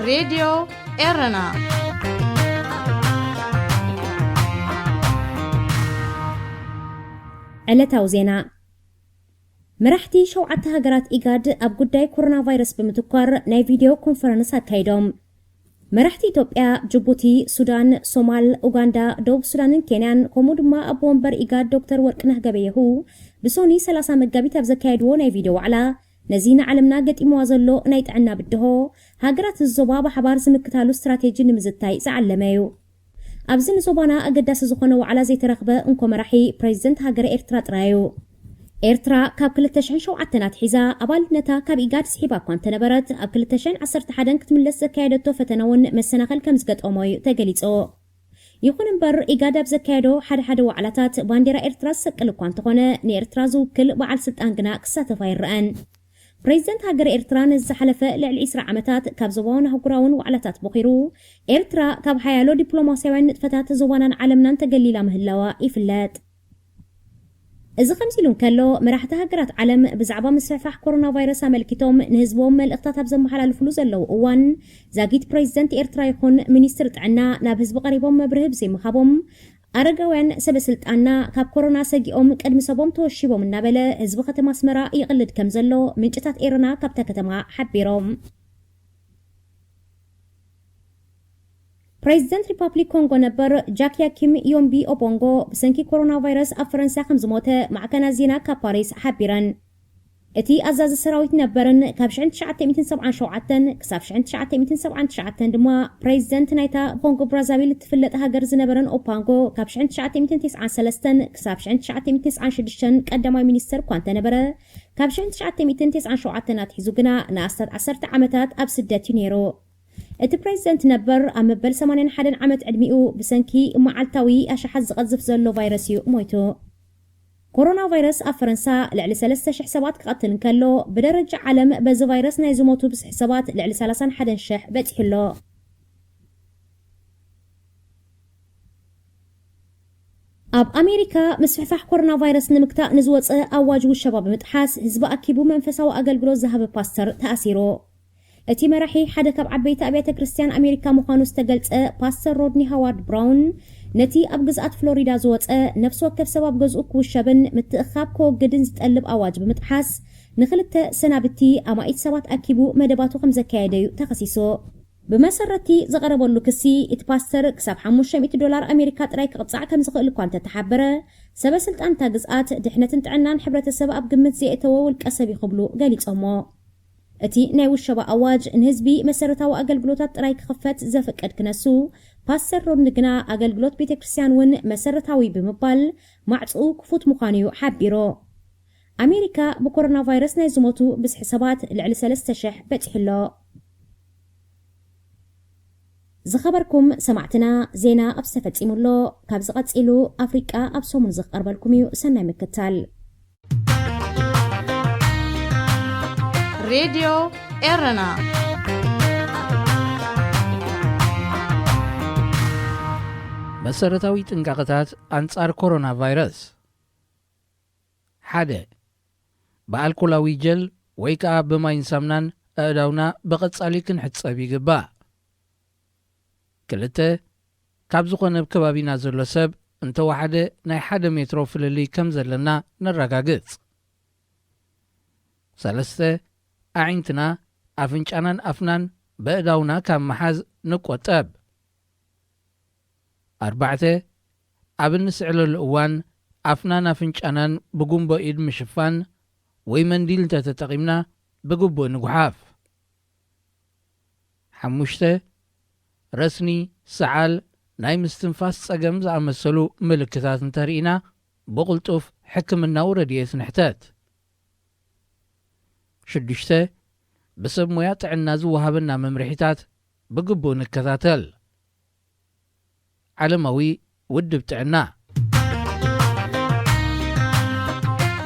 ሬድዮ ኤረና። ዕለታዊ ዜና። መራሕቲ ሸውዓተ ሃገራት ኢጋድ ኣብ ጉዳይ ኮሮና ቫይረስ ብምትኳር ናይ ቪድዮ ኮንፈረንስ ኣካይዶም። መራሕቲ ኢትዮጵያ፣ ጅቡቲ፣ ሱዳን፣ ሶማል፣ ኡጋንዳ፣ ደቡብ ሱዳንን ኬንያን፣ ከምኡ ድማ ኣቦ ወንበር ኢጋድ ዶክተር ወርቅነህ ገበየሁ ብሶኒ ሰላሳ መጋቢት ኣብ ዘካየድዎ ናይ ቪድዮ ዋዕላ፣ ነዚ ንዓለምና ገጢምዋ ዘሎ ናይ ጥዕና ብድሆ፣ ሃገራት እዚ ዞባ ብሓባር ዝምክታሉ ስትራቴጂ ንምዝታይ ዝዓለመ እዩ። ኣብዚ ንዞባና ኣገዳሲ ዝኾነ ዋዕላ ዘይተረኽበ እንኮ መራሒ ፕሬዚደንት ሃገረ ኤርትራ ጥራይ እዩ። ኤርትራ ካብ ክልተ ሽሕን ሸውዓተን ኣትሒዛ ኣባልነታ ካብ ኢጋድ ስሒባ እኳ እንተነበረት፣ ኣብ ክልተ ሽሕን ዓሰርተ ሓደን ክትምለስ ዘካየደቶ ፈተነ እውን መሰናኸል ከም ዝገጠሞ እዩ ተገሊጹ። ይኹን እምበር፣ ኢጋድ ኣብ ዘካየዶ ሓደ ሓደ ዋዕላታት ባንዴራ ኤርትራ ዝሰቅል እኳ እንተኾነ፣ ንኤርትራ ዝውክል በዓል ስልጣን ግና ክሳተፍ ኣይረኣን። ፕሬዚደንት ሃገረ ኤርትራ ነዚ ዝሓለፈ ልዕሊ ዕስራ ዓመታት ካብ ዞባውን ኣህጉራውን ዋዕላታት ቦኺሩ፣ ኤርትራ ካብ ሓያሎ ዲፕሎማስያውያን ንጥፈታት ዞባናን ዓለምናን ተገሊላ ምህላዋ ይፍለጥ። እዚ ከምዚ ኢሉ እንከሎ፣ መራሕቲ ሃገራት ዓለም ብዛዕባ ምስፍሕፋሕ ኮሮና ቫይረስ ኣመልኪቶም ንህዝቦም መልእኽታት ኣብ ዘመሓላልፍሉ ዘለዉ እዋን፣ ዛጊት ፕሬዚደንት ኤርትራ ይኹን ሚኒስትር ጥዕና ናብ ህዝቢ ቀሪቦም መብርሂ ብዘይምሃቦም፣ ኣረጋውያን ሰበ ስልጣንና ካብ ኮሮና ሰጊኦም ቅድሚ ሰቦም ተወሺቦም እናበለ ህዝቢ ከተማ ኣስመራ ይቕልድ ከም ዘሎ ምንጭታት ኤረና ካብታ ከተማ ሓቢሮም። ፕሬዚደንት ሪፓብሊክ ኮንጎ ነበር ጃክያ ኪም ዮምቢ ኦቦንጎ ብሰንኪ ኮሮና ቫይረስ ኣብ ፈረንሳ ከም ዝሞተ ማዕከናት ዜና ካብ ፓሪስ ሓቢረን። እቲ ኣዛዚ ሰራዊት ነበርን ካብ ሽሕን ትሽዓተ ሚእትን ሰብዓን ሸውዓተን ክሳብ ሽሕን ትሽዓተ ሚእትን ሰብዓን ትሽዓተን ድማ ፕሬዚደንት ናይታ ብኮንጎ ብራዛቪል እትፍለጥ ሃገር ዝነበረን ኦፓንጎ ካብ ሽሕን ትሽዓተ ሚእትን ተስዓን ሰለስተን ክሳብ ሽሕን ትሽዓተ ሚእትን ተስዓን ሽዱሽተን ቀዳማይ ሚኒስተር እኳ እንተነበረ፣ ካብ ሽሕን ትሽዓተ ሚእትን ተስዓን ሸውዓተን ኣትሒዙ ግና ንኣስታት ዓሰርተ ዓመታት ኣብ ስደት እዩ ነይሩ። እቲ ፕሬዚደንት ነበር ኣብ መበል ሰማንያን ሓደን ዓመት ዕድሚኡ ብሰንኪ መዓልታዊ ኣሽሓት ዝቐዝፍ ዘሎ ቫይረስ እዩ ሞይቱ። ኮሮና ቫይረስ ኣብ ፈረንሳ ልዕሊ ሰለስተ ሽሕ ሰባት ክቐትል እንከሎ፣ ብደረጃ ዓለም በዚ ቫይረስ ናይ ዝሞቱ ብዝሒ ሰባት ልዕሊ ሰላሳን ሓደን ሽሕ በጺሑ ኣሎ። ኣብ ኣሜሪካ ምስፍሕፋሕ ኮሮና ቫይረስ ንምግታእ ንዝወፀ ኣዋጅ ውሸባ ብምጥሓስ ህዝቢ ኣኪቡ መንፈሳዊ ኣገልግሎት ዝሃበ ፓስተር ተኣሲሩ። እቲ መራሒ ሓደ ካብ ዓበይቲ ኣብያተ ክርስቲያን ኣሜሪካ ምዃኑ ዝተገልጸ ፓስተር ሮድኒ ሃዋርድ ብራውን፣ ነቲ ኣብ ግዝኣት ፍሎሪዳ ዝወጸ ነፍሲ ወከፍ ሰብ ኣብ ገዝኡ ክውሸብን ምትእኽኻብ ከወግድን ዝጠልብ ኣዋጅ ብምጥሓስ፣ ንኽልተ ሰናብቲ ኣማኢት ሰባት ኣኪቡ መደባቱ ከም ዘካየደ እዩ ተኸሲሱ። ብመሰረት'ቲ ዝቐረበሉ ክሲ፣ እቲ ፓስተር ክሳብ ሓሙሽተ ሚእቲ ዶላር ኣሜሪካ ጥራይ ክቕጻዕ ከም ዝኽእል እኳ እንተተሓበረ፣ ሰበ ስልጣን እታ ግዝኣት ድሕነትን ጥዕናን ሕብረተሰብ ኣብ ግምት ዘየእተወ ውልቀ ሰብ እዩ ክብሉ ገሊጾሞ። እቲ ናይ ውሸባ ኣዋጅ ንህዝቢ መሰረታዊ ኣገልግሎታት ጥራይ ክኽፈት ዘፍቅድ ክነሱ፣ ፓስተር ሮድኒ ግና ኣገልግሎት ቤተ ክርስቲያን እውን መሰረታዊ ብምባል ማዕጽኡ ክፉት ምዃኑ እዩ ሓቢሩ። ኣሜሪካ ብኮሮና ቫይረስ ናይ ዝሞቱ ብዝሒ ሰባት ልዕሊ ሰለስተ ሽሕ በጺሑ ኣሎ። ዝኸበርኩም ሰማዕትና፣ ዜና ኣብ ዝተፈጺሙ ኣሎ። ካብዚ ቀጺሉ ኣፍሪቃ ኣብ ሰሙን ዝቐርበልኩም እዩ። ሰናይ ምክታል። ሬድዮ ኤረና። መሰረታዊ ጥንቃቐታት ኣንጻር ኮሮና ቫይረስ። ሓደ፣ ብኣልኮላዊ ጀል ወይ ከኣ ብማይን ሳምናን ኣእዳውና ብቐጻሊ ክንሕጸብ ይግባእ። ክልተ፣ ካብ ዝኾነ ኣብ ከባቢና ዘሎ ሰብ እንተወሓደ ናይ ሓደ ሜትሮ ፍልልይ ከም ዘለና ነረጋግጽ። ሰለስተ፣ ኣዒንትና፣ ኣፍንጫናን ኣፍናን በእዳውና ካብ ምሓዝ ንቆጠብ። ኣርባዕተ፣ ኣብ እንስዕለሉ እዋን ኣፍናን ኣፍንጫናን ብጉንቦ ኢድ ምሽፋን ወይ መንዲል እንተተጠቒምና ብግቡእ ንጉሓፍ። ሓሙሽተ፣ ረስኒ፣ ሰዓል፣ ናይ ምስትንፋስ ጸገም ዝኣመሰሉ ምልክታት እንተርኢና ብቕልጡፍ ሕክምናዊ ረድኤት ንሕተት። ሽዱሽተ፣ ብሰብ ሞያ ጥዕና ዝወሃበና መምርሒታት ብግቡእ ንከታተል። ዓለማዊ ውድብ ጥዕና።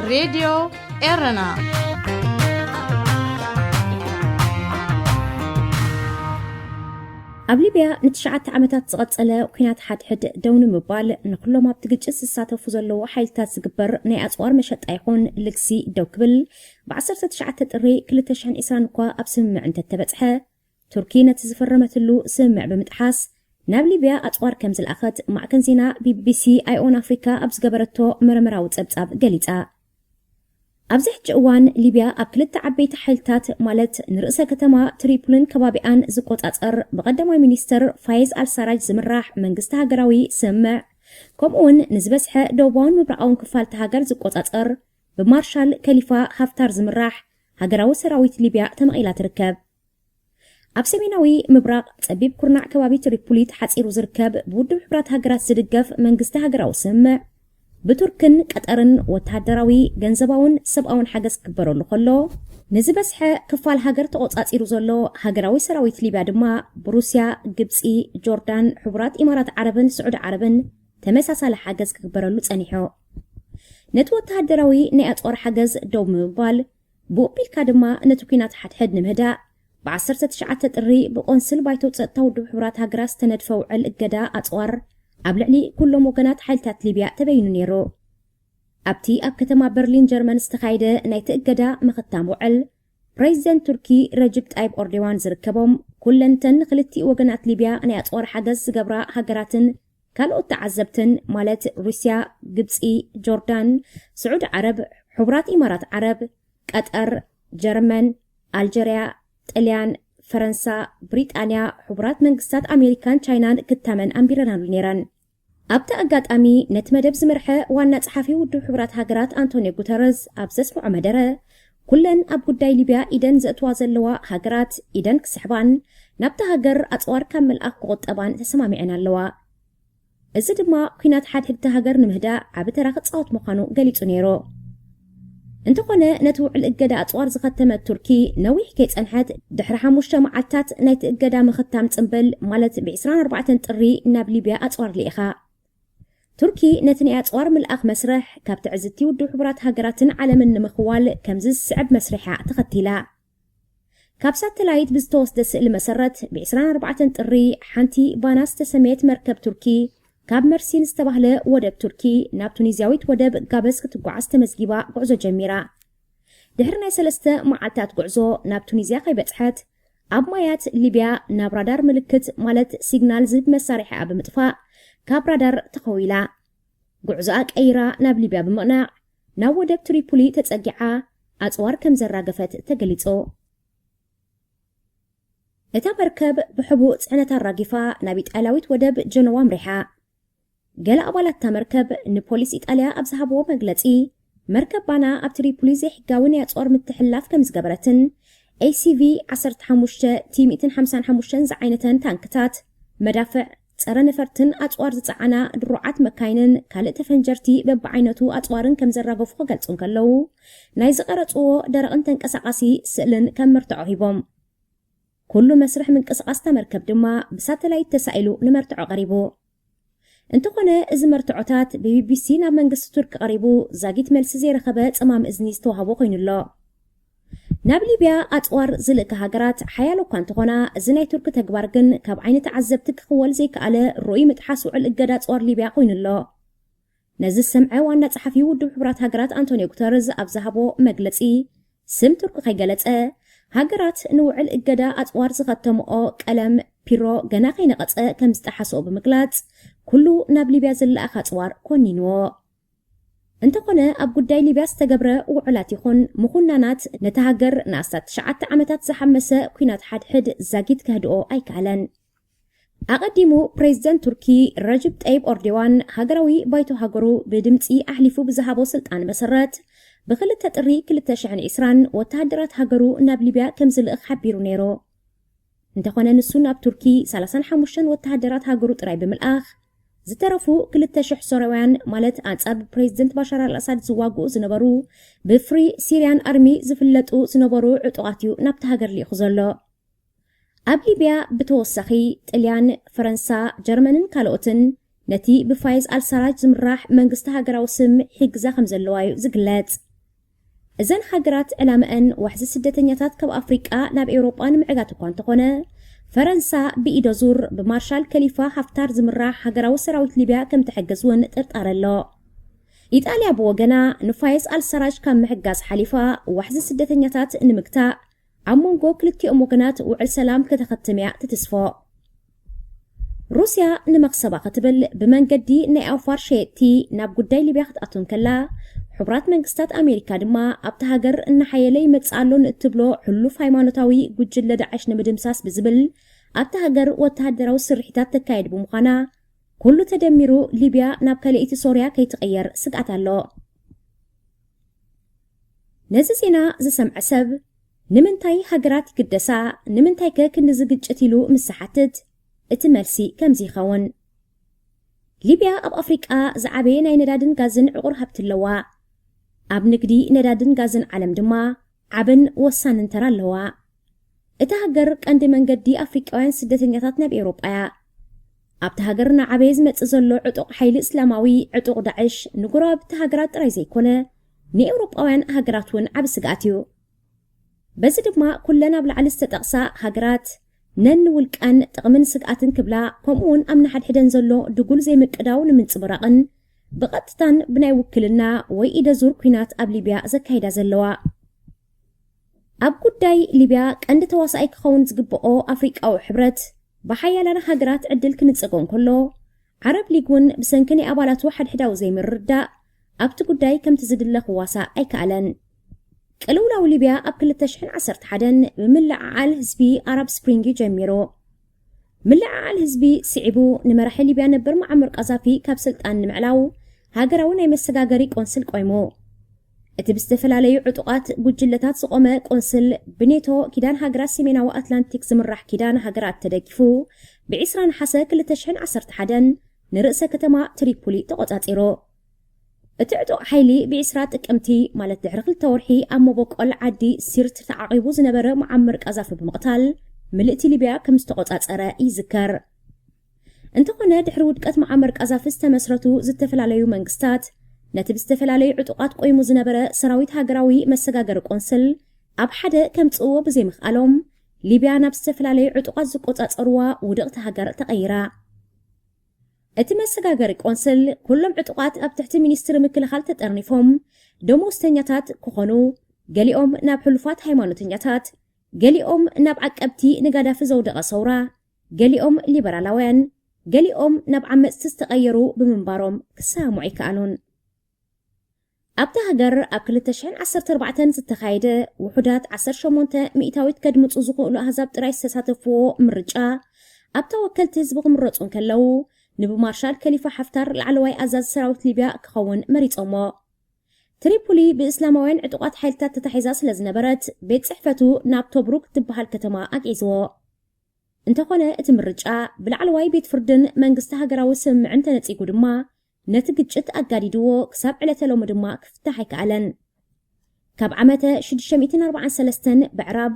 ሬድዮ ኤረና። ኣብ ሊብያ ንትሽዓተ ዓመታት ዝቐጸለ ኲናት ሓድሕድ ደው ንምባል ንኹሎም ኣብቲ ግጭት ዝሳተፉ ዘለዉ ሓይልታት ዝግበር ናይ ኣጽዋር መሸጣ ይኹን ልግሲ ደው ክብል ብ ዓሰርተ ትሽዓተ ጥሪ ክልተ ሽሕን ዕስራን እኳ ኣብ ስምምዕ እንተተበጽሐ፣ ቱርኪ ነቲ ዝፈረመትሉ ስምምዕ ብምጥሓስ ናብ ሊብያ ኣጽዋር ከም ዝለኣኸት ማዕከን ዜና ቢቢሲ ኣይ ኦን ኣፍሪካ ኣብ ዝገበረቶ መርመራዊ ጸብጻብ ገሊጻ። ኣብዚ ሕጂ እዋን ሊብያ ኣብ ክልተ ዓበይቲ ሓይልታት ማለት ንርእሰ ከተማ ትሪፖልን ከባቢኣን ዝቆጻጸር ብቐዳማይ ሚኒስተር ፋይዝ ኣልሳራጅ ዝምራሕ መንግስቲ ሃገራዊ ስምምዕ፣ ከምኡውን ንዝበዝሐ ደቡባውን ምብራቓውን ክፋል እታ ሃገር ዝቆጻጸር ብማርሻል ከሊፋ ሃፍታር ዝምራሕ ሃገራዊ ሰራዊት ሊብያ ተመቒላ ትርከብ። ኣብ ሰሜናዊ ምብራቕ ጸቢብ ኩርናዕ ከባቢ ትሪፖሊ ተሓጺሩ ዝርከብ ብውድብ ሕቡራት ሃገራት ዝድገፍ መንግስቲ ሃገራዊ ስምምዕ፣ ብቱርክን ቀጠርን ወተሃደራዊ፣ ገንዘባውን ሰብኣውን ሓገዝ ክግበረሉ ከሎ፣ ንዝበዝሐ ክፋል ሃገር ተቖጻጺሩ ዘሎ ሃገራዊ ሰራዊት ሊብያ ድማ ብሩስያ፣ ግብጺ፣ ጆርዳን፣ ሕቡራት ኢማራት ዓረብን ስዑዲ ዓረብን ተመሳሳሊ ሓገዝ ክግበረሉ ጸኒሑ። ነቲ ወተሃደራዊ ናይ ኣጽዋር ሓገዝ ደው ብምባል፣ ብኡ ኣቢልካ ድማ ነቲ ኲናት ሓድሕድ ንምህዳእ፣ ብ19 ጥሪ ብቆንስል ባይቶ ጸጥታ ውድብ ሕቡራት ሃገራት ዝተነድፈ ውዕል እገዳ ኣጽዋር ኣብ ልዕሊ ኩሎም ወገናት ሓይልታት ሊብያ ተበይኑ ነይሩ። ኣብቲ ኣብ ከተማ በርሊን ጀርመን ዝተኻየደ ናይቲ እገዳ ምኽታም ውዕል፣ ፕሬዚደንት ቱርኪ ረጅብ ጣይብ ኦርዶዋን ዝርከቦም ኩለንተን ንክልቲኡ ወገናት ሊብያ ናይ ኣጽዋር ሓገዝ ዝገብራ ሃገራትን ካልኦት ተዓዘብትን ማለት ሩስያ፣ ግብጺ፣ ጆርዳን፣ ስዑዲ ዓረብ፣ ሕቡራት ኢማራት ዓረብ፣ ቀጠር፣ ጀርመን፣ ኣልጀርያ፣ ጥልያን፣ ፈረንሳ፣ ብሪጣንያ፣ ሕቡራት መንግስታት ኣሜሪካን ቻይናን ክታመን ኣንቢረናሉ ነይረን። ኣብቲ ኣጋጣሚ ነቲ መደብ ዝመርሐ ዋና ጸሓፊ ውድብ ሕቡራት ሃገራት ኣንቶኒዮ ጉተረዝ ኣብ ዘስምዖ መደረ፣ ኩለን ኣብ ጉዳይ ሊብያ ኢደን ዘእትዋ ዘለዋ ሃገራት ኢደን ክስሕባን ናብታ ሃገር ኣጽዋር ካብ ምልኣኽ ክቑጠባን ተሰማሚዐን ኣለዋ። እዚ ድማ ኲናት ሓድሕድቲ ሃገር ንምህዳእ ዓቢ ተራ ክጻወት ምዃኑ ገሊጹ ነይሩ። እንተኾነ ነቲ ውዕል እገዳ ኣጽዋር ዝኸተመት ቱርኪ ነዊሕ ከይጸንሐት ድሕሪ ሓሙሽተ መዓልታት ናይቲ እገዳ ምኽታም ጽንብል ማለት ብ24 ጥሪ ናብ ሊብያ ኣጽዋር ልኢኻ። ቱርኪ ነቲ ናይ ኣጽዋር ምልኣኽ መስርሕ ካብ ትዕዝብቲ ውድብ ሕቡራት ሃገራትን ዓለምን ንምኽዋል ከምዚ ዝስዕብ መስርሕ እያ ተኸቲላ። ካብ ሳተላይት ብዝተወስደ ስእሊ መሰረት ብ24 ጥሪ ሓንቲ ባና ዝተሰመየት መርከብ ቱርኪ ካብ መርሲን ዝተባህለ ወደብ ቱርኪ ናብ ቱኒዝያዊት ወደብ ጋበዝ ክትጓዓዝ ተመዝጊባ ጉዕዞ ጀሚራ። ድሕሪ ናይ ሰለስተ መዓልታት ጉዕዞ ናብ ቱኒዝያ ከይበጽሐት ኣብ ማያት ሊብያ ናብ ራዳር ምልክት ማለት ሲግናል ዝህብ መሳርሒኣ ብምጥፋእ ካብ ራዳር ተኸዊላ። ጉዕዞኣ ቀይራ ናብ ሊብያ ብምቕናዕ ናብ ወደብ ትሪፖሊ ተጸጊዓ ኣጽዋር ከም ዘራገፈት ተገሊጹ። እታ መርከብ ብሕቡእ ጽዕነት ኣራጊፋ ናብ ኢጣልያዊት ወደብ ጀኖዋ ኣምሪሓ። ገለ ኣባላት እታ መርከብ ንፖሊስ ኢጣልያ ኣብ ዝሃብዎ መግለጺ፣ መርከብ ባና ኣብ ትሪፖሊ ዘይሕጋዊ ናይ ኣጽዋር ምትሕልላፍ ከም ዝገበረትን ኤሲቪ 15 ቲ 155 ዝዓይነተን ታንክታት፣ መዳፍዕ፣ ጸረ ነፈርትን ኣጽዋር ዝጸዓና ድሩዓት መካይንን ካልእ ተፈንጀርቲ በብዓይነቱ ኣጽዋርን ከም ዘራገፉ ክገልጹ እንከለዉ፣ ናይ ዝቐረጽዎ ደረቕን ተንቀሳቓሲ ስእልን ከም መርትዖ ሂቦም። ኩሉ መስርሕ ምንቅስቓስ እታ መርከብ ድማ ብሳተላይት ተሳኢሉ ንመርትዖ ቀሪቡ። እንተኾነ እዚ መርትዖታት ብቢቢሲ ናብ መንግስቲ ቱርኪ ቀሪቡ ዛጊት መልሲ ዘይረኸበ ጸማም እዝኒ ዝተዋህቦ ኮይኑ ኣሎ። ናብ ሊብያ ኣጽዋር ዝልእካ ሃገራት ሓያሎ እኳ እንተኾና፣ እዚ ናይ ቱርኪ ተግባር ግን ካብ ዓይኒ ተዓዘብቲ ክኽወል ዘይከኣለ ርኡይ ምጥሓስ ውዕል እገዳ ኣጽዋር ሊብያ ኮይኑ ኣሎ። ነዚ ዝሰምዐ ዋና ጸሓፊ ውድብ ሕቡራት ሃገራት ኣንቶኒዮ ጉተረዝ ኣብ ዝሃቦ መግለጺ፣ ስም ቱርኪ ከይገለጸ፣ ሃገራት ንውዕል እገዳ ኣጽዋር ዝኸተምኦ ቀለም ፒሮ ገና ከይነቐጸ ከም ዝጠሓስኦ ብምግላጽ፣ ኩሉ ናብ ሊብያ ዝለኣኽ ኣጽዋር ኮኒንዎ። እንተኾነ ኣብ ጉዳይ ሊብያ ዝተገብረ ውዕላት ይኹን ምኹናናት ነታ ሃገር ንኣስታት ትሽዓተ ዓመታት ዝሓመሰ ኲናት ሓድሕድ ዛጊት ከህድኦ ኣይከኣለን። ኣቐዲሙ ፕሬዚደንት ቱርኪ ረጅብ ጠይብ ኦርዶዋን ሃገራዊ ባይቶ ሃገሩ ብድምጺ ኣሕሊፉ ብዝሃቦ ስልጣን መሰረት ብክልተ ጥሪ 2020 ወተሃደራት ሃገሩ ናብ ሊብያ ከም ዝልእኽ ሓቢሩ ነይሩ። እንተኾነ ንሱ ናብ ቱርኪ 35 ወተሃደራት ሃገሩ ጥራይ ብምልኣኽ ዝተረፉ 2,000 ሶርያውያን ማለት ኣንጻር ብፕሬዚደንት ባሻር ኣልኣሳድ ዝዋግኡ ዝነበሩ ብፍሪ ሲርያን ኣርሚ ዝፍለጡ ዝነበሩ ዕጡቓት እዩ ናብቲ ሃገር ልኢኹ ዘሎ። ኣብ ሊብያ ብተወሳኺ ጥልያን፣ ፈረንሳ፣ ጀርመንን ካልኦትን ነቲ ብፋይዝ ኣልሳራጅ ዝምራሕ መንግስቲ ሃገራዊ ስምምዕ ይሕግዛ ከም ዘለዋ እዩ ዝግለጽ። እዘን ሃገራት ዕላመአን ዋሕዚ ስደተኛታት ካብ ኣፍሪቃ ናብ ኤውሮጳ ንምዕጋት እኳ እንተኾነ፣ ፈረንሳ ብኢዶ ዙር ብማርሻል ከሊፋ ሃፍታር ዝምራሕ ሃገራዊ ሰራዊት ሊብያ ከም ትሕግዝ እውን ጥርጣረ ኣሎ። ኢጣልያ ብወገና ንፋይዝ ኣልሳራጅ ካብ ምሕጋዝ ሓሊፋ ዋሕዚ ስደተኛታት ንምግታእ ኣብ መንጎ ክልቲኦም ወገናት ውዕል ሰላም ከተኸትም እያ ትትስፎ። ሩስያ ንመኽሰባ ክትብል ብመንገዲ ናይ ኣውፋር ሸየጥቲ ናብ ጉዳይ ሊብያ ክትኣቱ እንከላ፣ ሕቡራት መንግስታት ኣሜሪካ ድማ ኣብቲ ሃገር እናሓየለ ይመጽእ ኣሎ ንእትብሎ ሕሉፍ ሃይማኖታዊ ጉጅለ ዳዕሽ ንምድምሳስ ብዝብል ኣብቲ ሃገር ወተሃደራዊ ስርሒታት ተካየድ ብምዃና፣ ኩሉ ተደሚሩ ሊብያ ናብ ካልኣይቲ ሶርያ ከይትቕየር ስግኣት ኣሎ። ነዚ ዜና ዝሰምዐ ሰብ፣ ንምንታይ ሃገራት ይግደሳ? ንምንታይከ ክንድዚ ግጭት? ኢሉ ምስ ዝሓትት፣ እቲ መልሲ ከምዚ ይኸውን። ሊብያ ኣብ ኣፍሪቃ ዝዓበየ ናይ ነዳድን ጋዝን ዕቑር ሃብቲ ኣለዋ። ኣብ ንግዲ ነዳድን ጋዝን ዓለም ድማ ዓብን ወሳንን ተራ ኣለዋ። እታ ሃገር ቀንዲ መንገዲ ኣፍሪቃውያን ስደተኛታት ናብ ኤውሮጳ እያ። ኣብቲ ሃገር እናዓበየ ዝመጽእ ዘሎ ዕጡቕ ሓይሊ እስላማዊ ዕጡቕ ዳዕሽ ንጎረባብቲ ሃገራት ጥራይ ዘይኮነ፣ ንኤውሮጳውያን ሃገራት እውን ዓቢ ስግኣት እዩ። በዚ ድማ ኩለን ኣብ ላዕሊ ዝተጠቕሳ ሃገራት ነንውልቀን ጥቕምን ስግኣትን ክብላ፣ ከምኡ እውን ኣብ ንሓድሕደን ዘሎ ድጉል ዘይምቅዳው ንምንጽብራቕን ብቐጥታን ብናይ ውክልና ወይ ኢደ ዙር ኲናት ኣብ ሊብያ ዘካይዳ ዘለዋ። ኣብ ጉዳይ ሊብያ ቀንዲ ተዋሳኣይ ክኸውን ዝግብኦ ኣፍሪቃዊ ሕብረት፣ ብሓያላን ሃገራት ዕድል ክንጽጎ እንከሎ፣ ዓረብ ሊግ እውን ብሰንኪ ናይ ኣባላቱ ሓድሕዳዊ ዘይምርድዳእ ኣብቲ ጉዳይ ከምቲ ዝድለ ክዋሳእ ኣይከኣለን። ቅልውላው ሊብያ ኣብ ክልተ ሽሕን ዓሰርተ ሓደን ብምልዕዓል ህዝቢ ኣራብ ስፕሪንግ እዩ ጀሚሩ። ምልዕዓል ህዝቢ ስዒቡ፣ ንመራሒ ሊብያ ነበር መዓመር ቃዛፊ ካብ ስልጣን ንምዕላው ሃገራዊ ናይ መሰጋገሪ ቆንስል ቆይሙ። እቲ ብዝተፈላለዩ ዕጡቓት ጉጅለታት ዝቖመ ቆንስል፣ ብኔቶ ኪዳን ሃገራት ሰሜናዊ ኣትላንቲክ ዝምራሕ ኪዳን ሃገራት ተደጊፉ፣ ብ20 ነሓሰ ክልተ ሽሕን ዓሰርተ ሓደን ንርእሰ ከተማ ትሪፖሊ ተቖጻጺሩ። እቲ ዕጡቕ ሓይሊ ብ20 ጥቅምቲ፣ ማለት ድሕሪ ክልተ ወርሒ፣ ኣብ መበቆል ዓዲ ሲርት ተዓቒቡ ዝነበረ መዓመር ቃዛፊ ብምቕታል፣ ምልእቲ ሊብያ ከም ዝተቖጻጸረ ይዝከር። እንተኾነ፣ ድሕሪ ውድቀት መዓመር ቃዛፊ ዝተመስረቱ ዝተፈላለዩ መንግስታት፣ ነቲ ብዝተፈላለዩ ዕጡቓት ቆይሙ ዝነበረ ሰራዊት ሃገራዊ መሰጋገሪ ቆንስል ኣብ ሓደ ከምጽእዎ ብዘይምኽኣሎም፣ ሊብያ ናብ ዝተፈላለዩ ዕጡቓት ዝቆጻጸርዋ ውድቕቲ ሃገር ተቐይራ። እቲ መሰጋገሪ ቆንስል፣ ኩሎም ዕጡቓት ኣብ ትሕቲ ሚኒስትሪ ምክልኻል ተጠርኒፎም ደሞዝተኛታት ክኾኑ፣ ገሊኦም ናብ ሕሉፋት ሃይማኖተኛታት፣ ገሊኦም ናብ ዓቀብቲ ንጋዳፊ ዘውደቐ ሰውራ፣ ገሊኦም ሊበራላውያን፣ ገሊኦም ናብ ዓመጽቲ ዝተቐየሩ ብምንባሮም ክሰማምዑ ኣይከኣሉን። ኣብታ ሃገር ኣብ ክልተ ሽሕን ዓሰርተ ኣርባዕተን ዝተኻየደ ውሑዳት ዓሰርተ ሸሞንተ ሚእታዊት ከድምጹ ዝኽእሉ ኣህዛብ ጥራይ ዝተሳተፍዎ ምርጫ፣ ኣብታ ወከልቲ ህዝቢ ክምረጹ እንከለዉ፣ ንብማርሻል ከሊፋ ሓፍታር ላዕለዋይ ኣዛዚ ሰራዊት ሊብያ ክኸውን መሪጾሞ። ትሪፖሊ ብእስላማውያን ዕጡቓት ሓይልታት ተታሒዛ ስለ ዝነበረት፣ ቤት ጽሕፈቱ ናብ ቶብሩክ እትበሃል ከተማ ኣግዒዝዎ። እንተኾነ፣ እቲ ምርጫ ብላዕለዋይ ቤት ፍርድን መንግስቲ ሃገራዊ ስምምዕን ተነጺጉ ድማ፣ ነቲ ግጭት ኣጋዲድዎ፣ ክሳብ ዕለተ ሎሚ ድማ ክፍታሕ ኣይከኣለን። ካብ ዓመተ ሽዱሽተ ሚእትን ኣርባዓን ሰለስተን ብዕራብ፣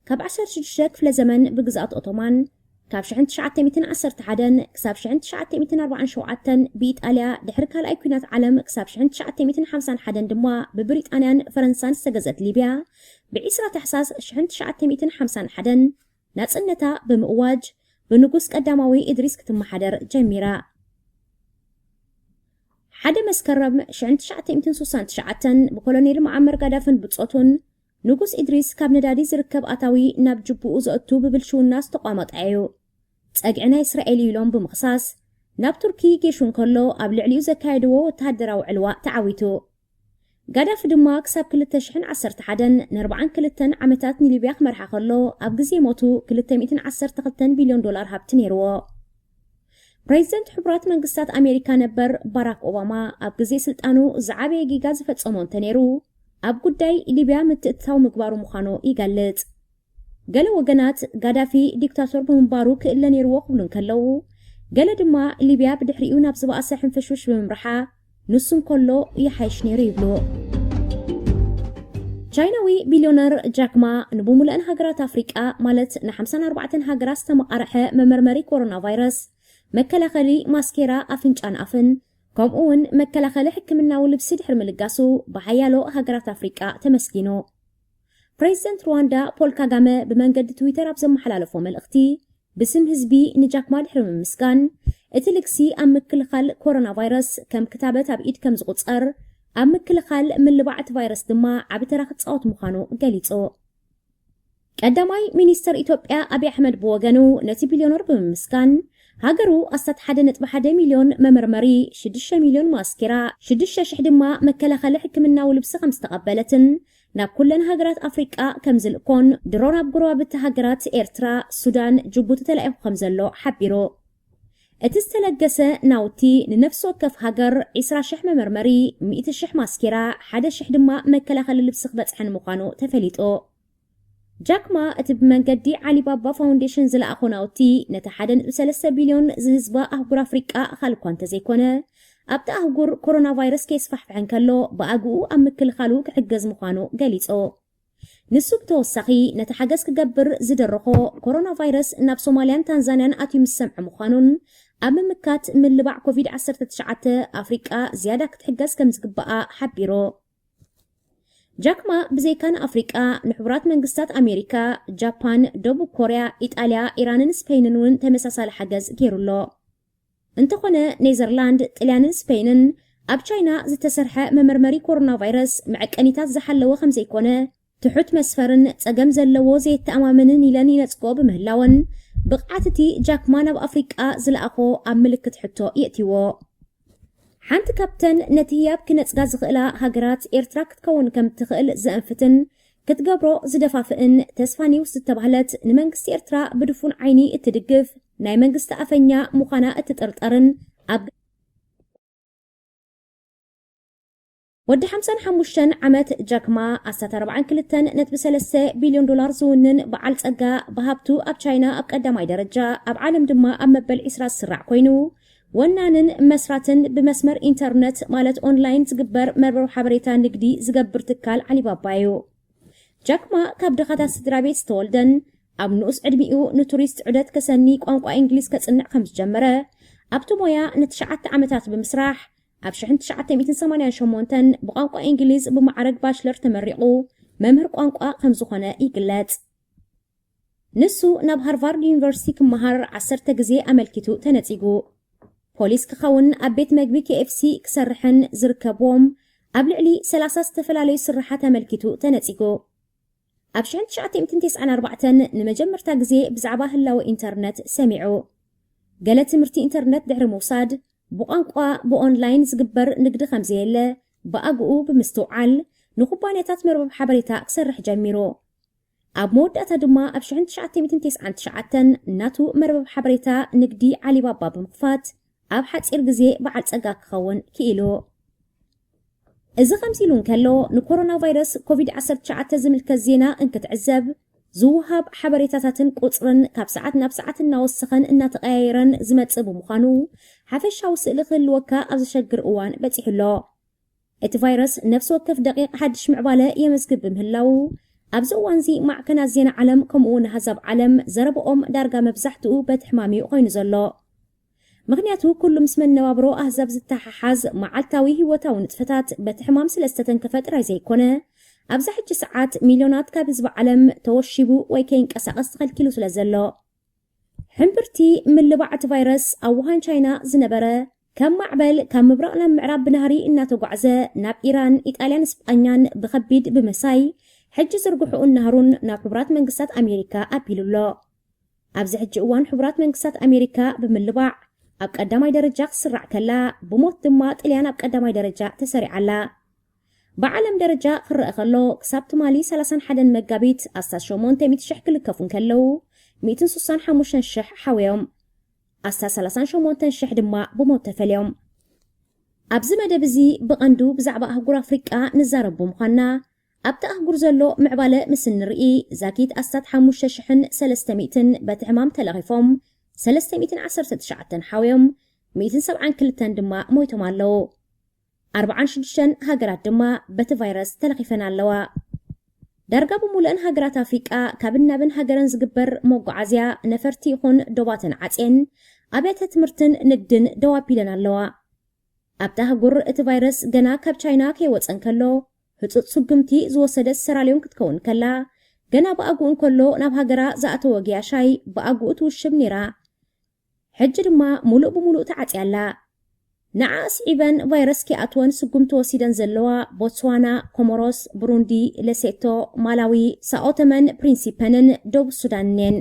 ካብ ዓሰርተ ሽዱሽተ ክፍለ ዘመን ብግዝኣት ኦቶማን፣ ካብ ሽሕን ትሽዓተ ሚእትን ዓሰርተ ሓደን ክሳብ ሽሕን ትሽዓተ ሚእትን ኣርባዓን ሸውዓተን ብኢጣልያ፣ ድሕሪ ካልኣይ ኲናት ዓለም ክሳብ ሽሕን ትሽዓተ ሚእትን ሓምሳን ሓደን ድማ ብብሪጣንያን ፈረንሳን ዝተገዝአት ሊብያ፣ ብ20 ታሕሳስ ሽሕን ትሽዓተ ሚእትን ሓምሳን ሓደን ናጽነታ ብምእዋጅ፣ ብንጉስ ቀዳማዊ እድሪስ ክትመሓደር ጀሚራ። ሓደ መስከረም ሽሕን ትሽዓተ ሚእትን ስሳን ትሽዓተን ብኮሎኔል መዓመር ጋዳፍን ብጾቱን፣ ንጉስ እድሪስ ካብ ነዳዲ ዝርከብ ኣታዊ ናብ ጅቡኡ ዘእቱ ብብልሽውና ዝተቋመጠ እዩ። ጸግዒ ናይ እስራኤል እዩ ኢሎም ብምኽሳስ፣ ናብ ቱርኪ ጌሹ እንከሎ ኣብ ልዕሊኡ ዘካየድዎ ወተሃደራዊ ዕልዋ ተዓዊቱ። ጋዳፊ ድማ ክሳብ ክልተ ሽሕን ዓሰርተ ሓደን ንኣርባዓን ክልተን ዓመታት ንሊብያ ክመርሓ ከሎ፣ ኣብ ግዜ ሞቱ ክልተ ሚእትን ዓሰርተ ክልተን ቢልዮን ዶላር ሃብቲ ነይርዎ። ፕሬዚደንት ሕቡራት መንግስታት ኣሜሪካ ነበር ባራክ ኦባማ፣ ኣብ ግዜ ስልጣኑ ዝዓበየ ጌጋ ዝፈጸሞ እንተነይሩ፣ ኣብ ጉዳይ ሊብያ ምትእትታው ምግባሩ ምዃኑ ይገልጽ። ገለ ወገናት፣ ጋዳፊ ዲክታቶር ብምንባሩ ክእለ ነይርዎ ክብሉ እንከለዉ፣ ገለ ድማ፣ ሊብያ ብድሕሪኡ ናብ ዝበኣሰ ሕንፍሽፍሽ ብምምርሓ፣ ንሱ እንከሎ ይሓይሽ ነይሩ ይብሉ። ቻይናዊ ቢልዮነር ጃክማ፣ ንብሙሉአን ሃገራት ኣፍሪቃ፣ ማለት ንሓምሳን ኣርባዕተን ሃገራት ዝተመቓርሐ መመርመሪ ኮሮና ቫይረስ፣ መከላኸሊ ማስኬራ ኣፍንጫን ኣፍን፣ ከምኡ እውን መከላኸሊ ሕክምናዊ ልብሲ ድሕሪ ምልጋሱ፣ ብሓያሎ ሃገራት ኣፍሪቃ ተመስጊኑ። ፕሬዚደንት ሩዋንዳ ፖል ካጋመ ብመንገዲ ትዊተር ኣብ ዘመሓላለፎ መልእኽቲ፣ ብስም ህዝቢ ንጃክማ ድሕሪ ምምስጋን፣ እቲ ልግሲ ኣብ ምክልኻል ኮሮና ቫይረስ ከም ክታበት ኣብ ኢድ ከም ዝቑጸር፣ ኣብ ምክልኻል ምልባዕ እቲ ቫይረስ ድማ ዓቢ ተራ ክጻወት ምዃኑ ገሊጹ። ቀዳማይ ሚኒስተር ኢትዮጵያ ኣብይ ኣሕመድ ብወገኑ ነቲ ቢልዮነር ብምምስጋን፣ ሃገሩ ኣስታት ሓደ ነጥቢ ሓደ ሚልዮን መመርመሪ፣ ሽዱሽተ ሚልዮን ማስኬራ፣ ሽዱሽተ ሽሕ ድማ መከላኸሊ ሕክምናዊ ልብሲ ከም ዝተቐበለትን ናብ ኩለን ሃገራት ኣፍሪቃ ከም ዝልእኮን ድሮን ኣብ ጎረባብቲ ሃገራት ኤርትራ፣ ሱዳን፣ ጅቡቲ ተላኢኹ ከም ዘሎ ሓቢሩ። እቲ ዝተለገሰ ናውቲ ንነፍሲ ወከፍ ሃገር ዒስራ ሽሕ መመርመሪ፣ ሚእቲ ሽሕ ማስኬራ፣ ሓደ ሽሕ ድማ መከላኸሊ ልብሲ ክበጽሐን ምዃኑ ተፈሊጡ። ጃክማ እቲ ብመንገዲ ዓሊባባ ፋውንዴሽን ዝለኣኾ ናውቲ ነቲ ሓደ ነጥቢ ሰለስተ ቢልዮን ዝህዝባ ኣህጉር ኣፍሪቃ ኣኻል እኳ እንተዘይኮነ፣ ኣብቲ ኣህጉር ኮሮና ቫይረስ ከየስፋሕፍሐ እንከሎ ብኣግኡ ኣብ ምክልኻሉ ክሕገዝ ምዃኑ ገሊጹ። ንሱ ብተወሳኺ ነቲ ሓገዝ ክገብር ዝደረኾ ኮሮና ቫይረስ ናብ ሶማልያን ታንዛንያን ኣትዩ ምስ ሰምዐ ምዃኑን ኣብ ምምካት ምልባዕ ኮቪድ ዓሰርተ ትሽዓተ ኣፍሪቃ ዝያዳ ክትሕገዝ ከም ዝግባኣ ሓቢሩ። ጃክማ ብዘይካ ንኣፍሪቃ ንሕቡራት መንግስታት ኣሜሪካ፣ ጃፓን፣ ደቡብ ኮርያ፣ ኢጣልያ፣ ኢራንን ስፔይንን እውን ተመሳሳሊ ሓገዝ ገይሩ ኣሎ። እንተኾነ ኔዘርላንድ፣ ጥልያንን ስፔይንን ኣብ ቻይና ዝተሰርሐ መመርመሪ ኮሮና ቫይረስ መዐቀኒታት ዝሓለወ ከም ዘይኮነ፣ ትሑት መስፈርን ጸገም ዘለዎ ዘየተኣማምንን ኢለን ይነጽጎ ብምህላወን፣ ብቕዓት እቲ ጃክማ ናብ ኣፍሪቃ ዝለኣኾ ኣብ ምልክት ሕቶ የእትይዎ። ሓንቲ ካብተን ነቲ ህያብ ክነጽጋ ዝኽእላ ሃገራት ኤርትራ ክትከውን ከም ትኽእል ዘእንፍትን ክትገብሮ ዝደፋፍእን ተስፋ ኒውስ ዝተባህለት ንመንግስቲ ኤርትራ ብድፉን ዓይኒ እትድግፍ ናይ መንግስቲ ኣፈኛ ምዃና እትጥርጠርን ኣብ ወዲ ሓምሳን ሓሙሽተን ዓመት ጃክማ ኣስታት ኣርባዓን ክልተን ነጥቢ ሰለስተ ቢልዮን ዶላር ዝውንን በዓል ጸጋ ብሃብቱ ኣብ ቻይና ኣብ ቀዳማይ ደረጃ ኣብ ዓለም ድማ ኣብ መበል ዒስራ ዝስራዕ ኮይኑ ወናንን መስራትን ብመስመር ኢንተርነት ማለት ኦንላይን ዝግበር መርበብ ሓበሬታ ንግዲ ዝገብር ትካል ዓሊባባ እዩ። ጃክማ ካብ ድኻታት ስድራ ቤት ዝተወልደን ኣብ ንኡስ ዕድሚኡ ንቱሪስት ዑደት ከሰኒ ቋንቋ እንግሊዝ ከጽንዕ ከም ዝጀመረ ኣብቲ ሞያ ንትሽዓተ ዓመታት ብምስራሕ ኣብ ሽሕን ትሽዓተ ሚእትን ሰማንያን ሸሞንተን ብቋንቋ እንግሊዝ ብማዕረግ ባችለር ተመሪቑ መምህር ቋንቋ ከም ዝኾነ ይግለጽ። ንሱ ናብ ሃርቫርድ ዩኒቨርሲቲ ክመሃር ዓሰርተ ግዜ ኣመልኪቱ ተነጺጉ። ፖሊስ ክኸውን ኣብ ቤት መግቢ ኬኤፍሲ ክሰርሕን ዝርከብዎም ኣብ ልዕሊ ሰላሳ ዝተፈላለዩ ስርሓት ኣመልኪቱ ተነጺጉ። ኣብ ሽሕን ትሽዓተ ሚእትን ተስዓን ኣርባዕተን ንመጀመርታ ግዜ ብዛዕባ ህላወ ኢንተርነት ሰሚዑ። ገለ ትምህርቲ ኢንተርነት ድሕሪ ምውሳድ ብቋንቋ ብኦንላይን ዝግበር ንግዲ ከም ዘየለ ብኣግኡ ብምስትውዓል ንኩባንያታት መርበብ ሓበሬታ ክሰርሕ ጀሚሩ። ኣብ መወዳእታ ድማ ኣብ ሽሕን ትሽዓተ ሚእትን ተስዓን ትሽዓተን ናቱ መርበብ ሓበሬታ ንግዲ ዓሊባባ ብምኽፋት ኣብ ሓጺር ግዜ በዓል ጸጋ ክኸውን ክኢሉ። እዚ ከምዚ ኢሉ እንከሎ ንኮሮና ቫይረስ ኮቪድ ዓሰርተ ትሽዓተ ዝምልከት ዜና እንክትዕዘብ ዝውሃብ ሓበሬታታትን ቁጽርን ካብ ሰዓት ናብ ሰዓት እናወሰኸን እናተቐያየረን ዝመጽእ ብምዃኑ ሓፈሻዊ ስእሊ ክህልወካ ኣብ ዘሸግር እዋን በጺሑ ኣሎ። እቲ ቫይረስ ነፍሲ ወከፍ ደቂቕ ሓድሽ ምዕባለ የመዝግብ ብምህላዉ ኣብዚ እዋንዚ ማዕከናት ዜና ዓለም ከምኡ እውን ኣህዛብ ዓለም ዘረብኦም ዳርጋ መብዛሕትኡ በቲ ሕማም እዩ ኮይኑ ዘሎ። ምኽንያቱ ኩሉ ምስ መነባብሮ ኣህዛብ ዝተሓሓዝ መዓልታዊ ህይወታዊ ንጥፈታት በቲ ሕማም ስለ ዝተተንከፈ ጥራይ ዘይኮነ፣ ኣብዛ ሕጂ ሰዓት ሚልዮናት ካብ ህዝቢ ዓለም ተወሺቡ ወይ ከይንቀሳቐስ ተኸልኪሉ ስለ ዘሎ። ሕምብርቲ ምልባዕ እቲ ቫይረስ ኣብ ውሃን ቻይና ዝነበረ ከም ማዕበል ካብ ምብራቕ ናብ ምዕራብ ብናህሪ እናተጓዕዘ ናብ ኢራን፣ ኢጣልያን ስጳኛን ብኸቢድ ብምሳይ ሕጂ ዝርግሕኡን ናህሩን ናብ ሕቡራት መንግስታት ኣሜሪካ ኣቢሉ ኣሎ። ኣብዚ ሕጂ እዋን ሕቡራት መንግስታት ኣሜሪካ ብምልባዕ ኣብ ቀዳማይ ደረጃ ክስራዕ ከላ ብሞት ድማ ጥልያን ኣብ ቀዳማይ ደረጃ ተሰሪዓ ኣላ። ብዓለም ደረጃ ክረአ ከሎ ክሳብ ትማሊ ሰላሳን ሓደን መጋቢት ኣስታት ሸሞንተ ሚእቲ ሽሕ ክልከፉ እንከለዉ ሚእትን ስሳን ሓሙሽተን ሽሕ ሓውዮም ኣስታት ሰላሳን ሸሞንተን ሽሕ ድማ ብሞት ተፈልዮም። ኣብዚ መደብ እዚ ብቐንዱ ብዛዕባ ኣህጉር ኣፍሪቃ ንዛረብ ብምዃንና ኣብቲ ኣህጉር ዘሎ ምዕባለ ምስ እንርኢ ዛጊት ኣስታት ሓሙሽተ ሽሕን ሰለስተ ሚእትን በቲ ሕማም ተለኺፎም ሰለስተ ሚእትን ዓሰርተ ትሽዓተን ሓውዮም ሚእትን ሰብዓን ክልተን ድማ ሞይቶም ኣለዉ። ኣርባዓን ሽዱሽተን ሃገራት ድማ በቲ ቫይረስ ተለኺፈን ኣለዋ። ዳርጋ ብምሉእን ሃገራት ኣፍሪቃ ካብን ናብን ሃገረን ዝግበር መጓዓዝያ ነፈርቲ ይኹን ዶባተን ዓጽየን ኣብያተ ትምህርትን ንግድን ደው ኣቢለን ኣለዋ። ኣብታ ኣህጉር እቲ ቫይረስ ገና ካብ ቻይና ከይወጸ እንከሎ ህጹጽ ስጉምቲ ዝወሰደት ሰራልዮን ክትከውን ከላ ገና ብኣግኡ እንከሎ ናብ ሃገራ ዝኣተወ ገያሻይ ብኣግኡ ትውሽብ ነይራ። ሕጂ ድማ ሙሉእ ብምሉእ ተዓጽያ ኣላ። ንዓ ስዒበን ቫይረስ ኪኣትወን ስጉምቲ ወሲደን ዘለዋ ቦትስዋና፣ ኮሞሮስ፣ ብሩንዲ፣ ሌሴቶ፣ ማላዊ፣ ሳኦተመን ፕሪንሲፐንን ደቡብ ሱዳንን እየን።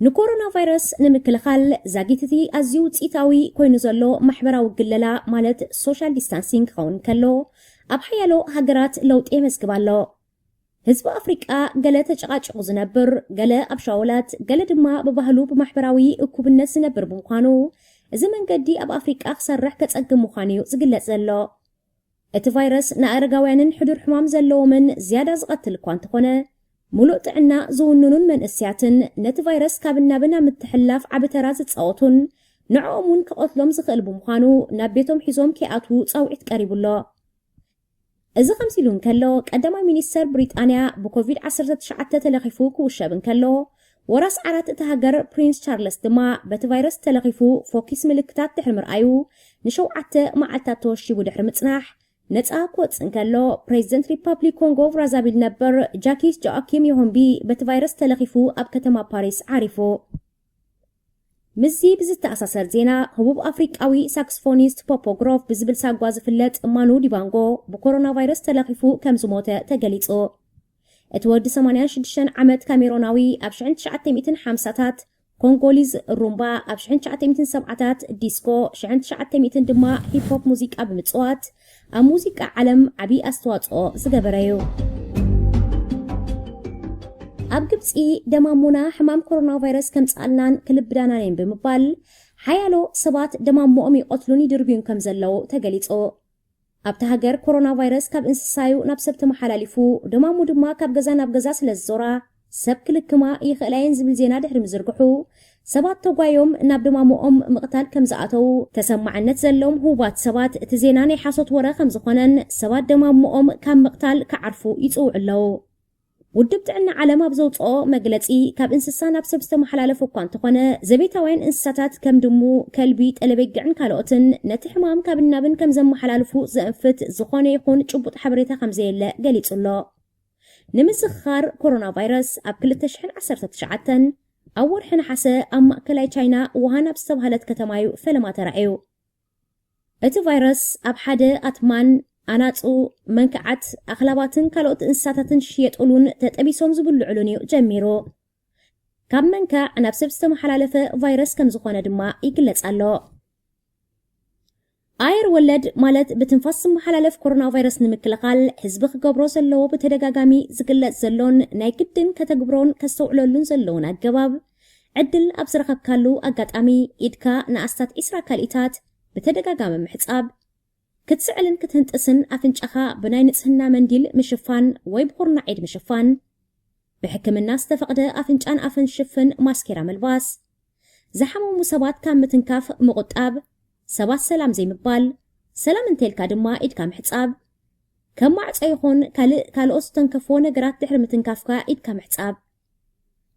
ንኮሮና ቫይረስ ንምክልኻል ዛጊት እቲ ኣዝዩ ውፅኢታዊ ኮይኑ ዘሎ ማሕበራዊ ግለላ ማለት ሶሻል ዲስታንሲንግ ክኸውን ከሎ፣ ኣብ ሓያሎ ሃገራት ለውጢ የመዝግብ ኣሎ። ህዝቢ ኣፍሪቃ ገለ ተጨቃጭቁ ዝነብር፣ ገለ ኣብ ሻወላት፣ ገለ ድማ ብባህሉ ብማሕበራዊ እኩብነት ዝነብር ብምዃኑ፣ እዚ መንገዲ ኣብ ኣፍሪቃ ክሰርሕ ከጸግም ምዃኑ እዩ ዝግለጽ ዘሎ። እቲ ቫይረስ ንኣረጋውያንን ሕዱር ሕማም ዘለዎምን ዝያዳ ዝቐትል እኳ እንተኾነ፣ ሙሉእ ጥዕና ዝውንኑን መንእስያትን ነቲ ቫይረስ ካብ እናብን ኣብ ምትሕልላፍ ዓቢ ተራ ዝጻወቱን ንዕኦም እውን ክቐትሎም ዝኽእል ብምዃኑ ናብ ቤቶም ሒዞም ከይኣትዉ ጻውዒት ቀሪቡ ኣሎ። እዚ ከምዚ ኢሉ እንከሎ፣ ቀዳማይ ሚኒስተር ብሪጣንያ ብኮቪድ ዓሰርተ ትሽዓተ ተለኺፉ ክውሸብ እንከሎ፣ ወራስ ዓራት እታ ሃገር ፕሪንስ ቻርለስ ድማ በቲ ቫይረስ ተለኺፉ ፎኪስ ምልክታት ድሕሪ ምርኣዩ ንሸውዓተ መዓልታት ተወሺቡ ድሕሪ ምጽናሕ ነጻ ክወጽእ እንከሎ፣ ፕሬዚደንት ሪፐብሊክ ኮንጎ ብራዛቪል ነበር ጃኪስ ጆኣኪም ዮሆንቢ በቲ ቫይረስ ተለኺፉ ኣብ ከተማ ፓሪስ ዓሪፉ። ምስዚ ብዝተኣሳሰር ዜና፣ ህቡብ ኣፍሪቃዊ ሳክስፎኒስት ፖፖ ግሮፍ ብዝብል ሳጓ ዝፍለጥ ማኑ ዲባንጎ ብኮሮና ቫይረስ ተለኺፉ ከም ዝሞተ ተገሊጹ። እቲ ወዲ ሰማንያን ሽዱሽተን ዓመት ካሜሮናዊ ኣብ ሽሕን ትሽዓተ ሚእትን ሓምሳታት፣ ኮንጎሊዝ ሩምባ ኣብ ሽሕን ትሽዓተ ሚእትን ሰብዓታት፣ ዲስኮ ሽሕን ትሽዓተ ሚእትን ድማ ሂፕ ሆፕ ሙዚቃ ብምጽዋት ኣብ ሙዚቃ ዓለም ዓቢ ኣስተዋጽኦ ዝገበረ እዩ። ኣብ ግብጺ ደማሙና ሕማም ኮሮና ቫይረስ ከምጽኣልናን ክልብዳናን እየን ብምባል ሓያሎ ሰባት ደማሞኦም ይቐትሉን ይድርብዩን ከም ዘለዉ ተገሊጹ። ኣብታ ሃገር ኮሮና ቫይረስ ካብ እንስሳዩ ናብ ሰብ ተመሓላሊፉ፣ ደማሙ ድማ ካብ ገዛ ናብ ገዛ ስለ ዝዞራ ሰብ ክልክማ ይኽእላ እየን ዝብል ዜና ድሕሪ ምዝርግሑ፣ ሰባት ተጓዮም ናብ ደማሞኦም ምቕታል ከም ዝኣተዉ ተሰማዕነት ዘለዎም ህቡባት ሰባት፣ እቲ ዜና ናይ ሓሶት ወረ ከም ዝኾነን ሰባት ደማሞኦም ካብ ምቕታል ክዓርፉ ይጽውዑ ኣለዉ። ውድብ ጥዕና ዓለም ኣብ ዘውጽኦ መግለጺ፣ ካብ እንስሳ ናብ ሰብ ዝተመሓላለፉ እኳ እንተኾነ፣ ዘቤታውያን እንስሳታት ከም ድሙ፣ ከልቢ፣ ጠለበጊዕን ካልኦትን ነቲ ሕማም ካብ እናብን ከም ዘመሓላልፉ ዘእንፍት ዝኾነ ይኹን ጭቡጥ ሓበሬታ ከም ዘየለ ገሊጹ ኣሎ። ንምዝኽኻር፣ ኮሮና ቫይረስ ኣብ ክልተ ሽሕን ዓሰርተ ትሽዓተን ኣብ ወርሒ ነሓሰ ኣብ ማእከላይ ቻይና ውሃን ኣብ ዝተባህለት ከተማ እዩ ፈለማ ተራእዩ። እቲ ቫይረስ ኣብ ሓደ ኣትማን፣ ኣናጹ፣ መንክዓት፣ ኣኽላባትን ካልኦት እንስሳታትን ዝሽየጡሉን ተጠቢሶም ዝብልዑሉን እዩ ጀሚሩ። ካብ መንካዕ ናብ ሰብ ዝተመሓላለፈ ቫይረስ ከም ዝኾነ ድማ ይግለጽ ኣሎ። ኣየር ወለድ ማለት ብትንፋስ ዝመሓላለፍ ኮሮና ቫይረስ ንምክልኻል ህዝቢ ክገብሮ ዘለዎ ብተደጋጋሚ ዝግለጽ ዘሎን ናይ ግድን ከተግብሮን ከስተውዕለሉን ዘለዎን ኣገባብ፣ ዕድል ኣብ ዝረኸብካሉ ኣጋጣሚ ኢድካ ንኣስታት ዒስራ ካልኢታት ብተደጋጋሚ ምሕጻብ፣ ክትስዕልን ክትህንጥስን ኣፍንጫኻ ብናይ ንጽህና መንዲል ምሽፋን ወይ ብኹርናዕ ኢድ ምሽፋን፣ ብሕክምና ዝተፈቕደ ኣፍንጫን ኣፍን ዝሽፍን ማስኬራ ምልባስ፣ ዝሓመሙ ሰባት ካብ ምትንካፍ ምቑጣብ፣ ሰባት ሰላም ዘይምባል፣ ሰላም እንተልካ ድማ ኢድካ ምሕጻብ፣ ከም ማዕጾ ይኹን ካልእ ካልኦት ዝተንከፍዎ ነገራት ድሕሪ ምትንካፍካ ኢድካ ምሕጻብ፣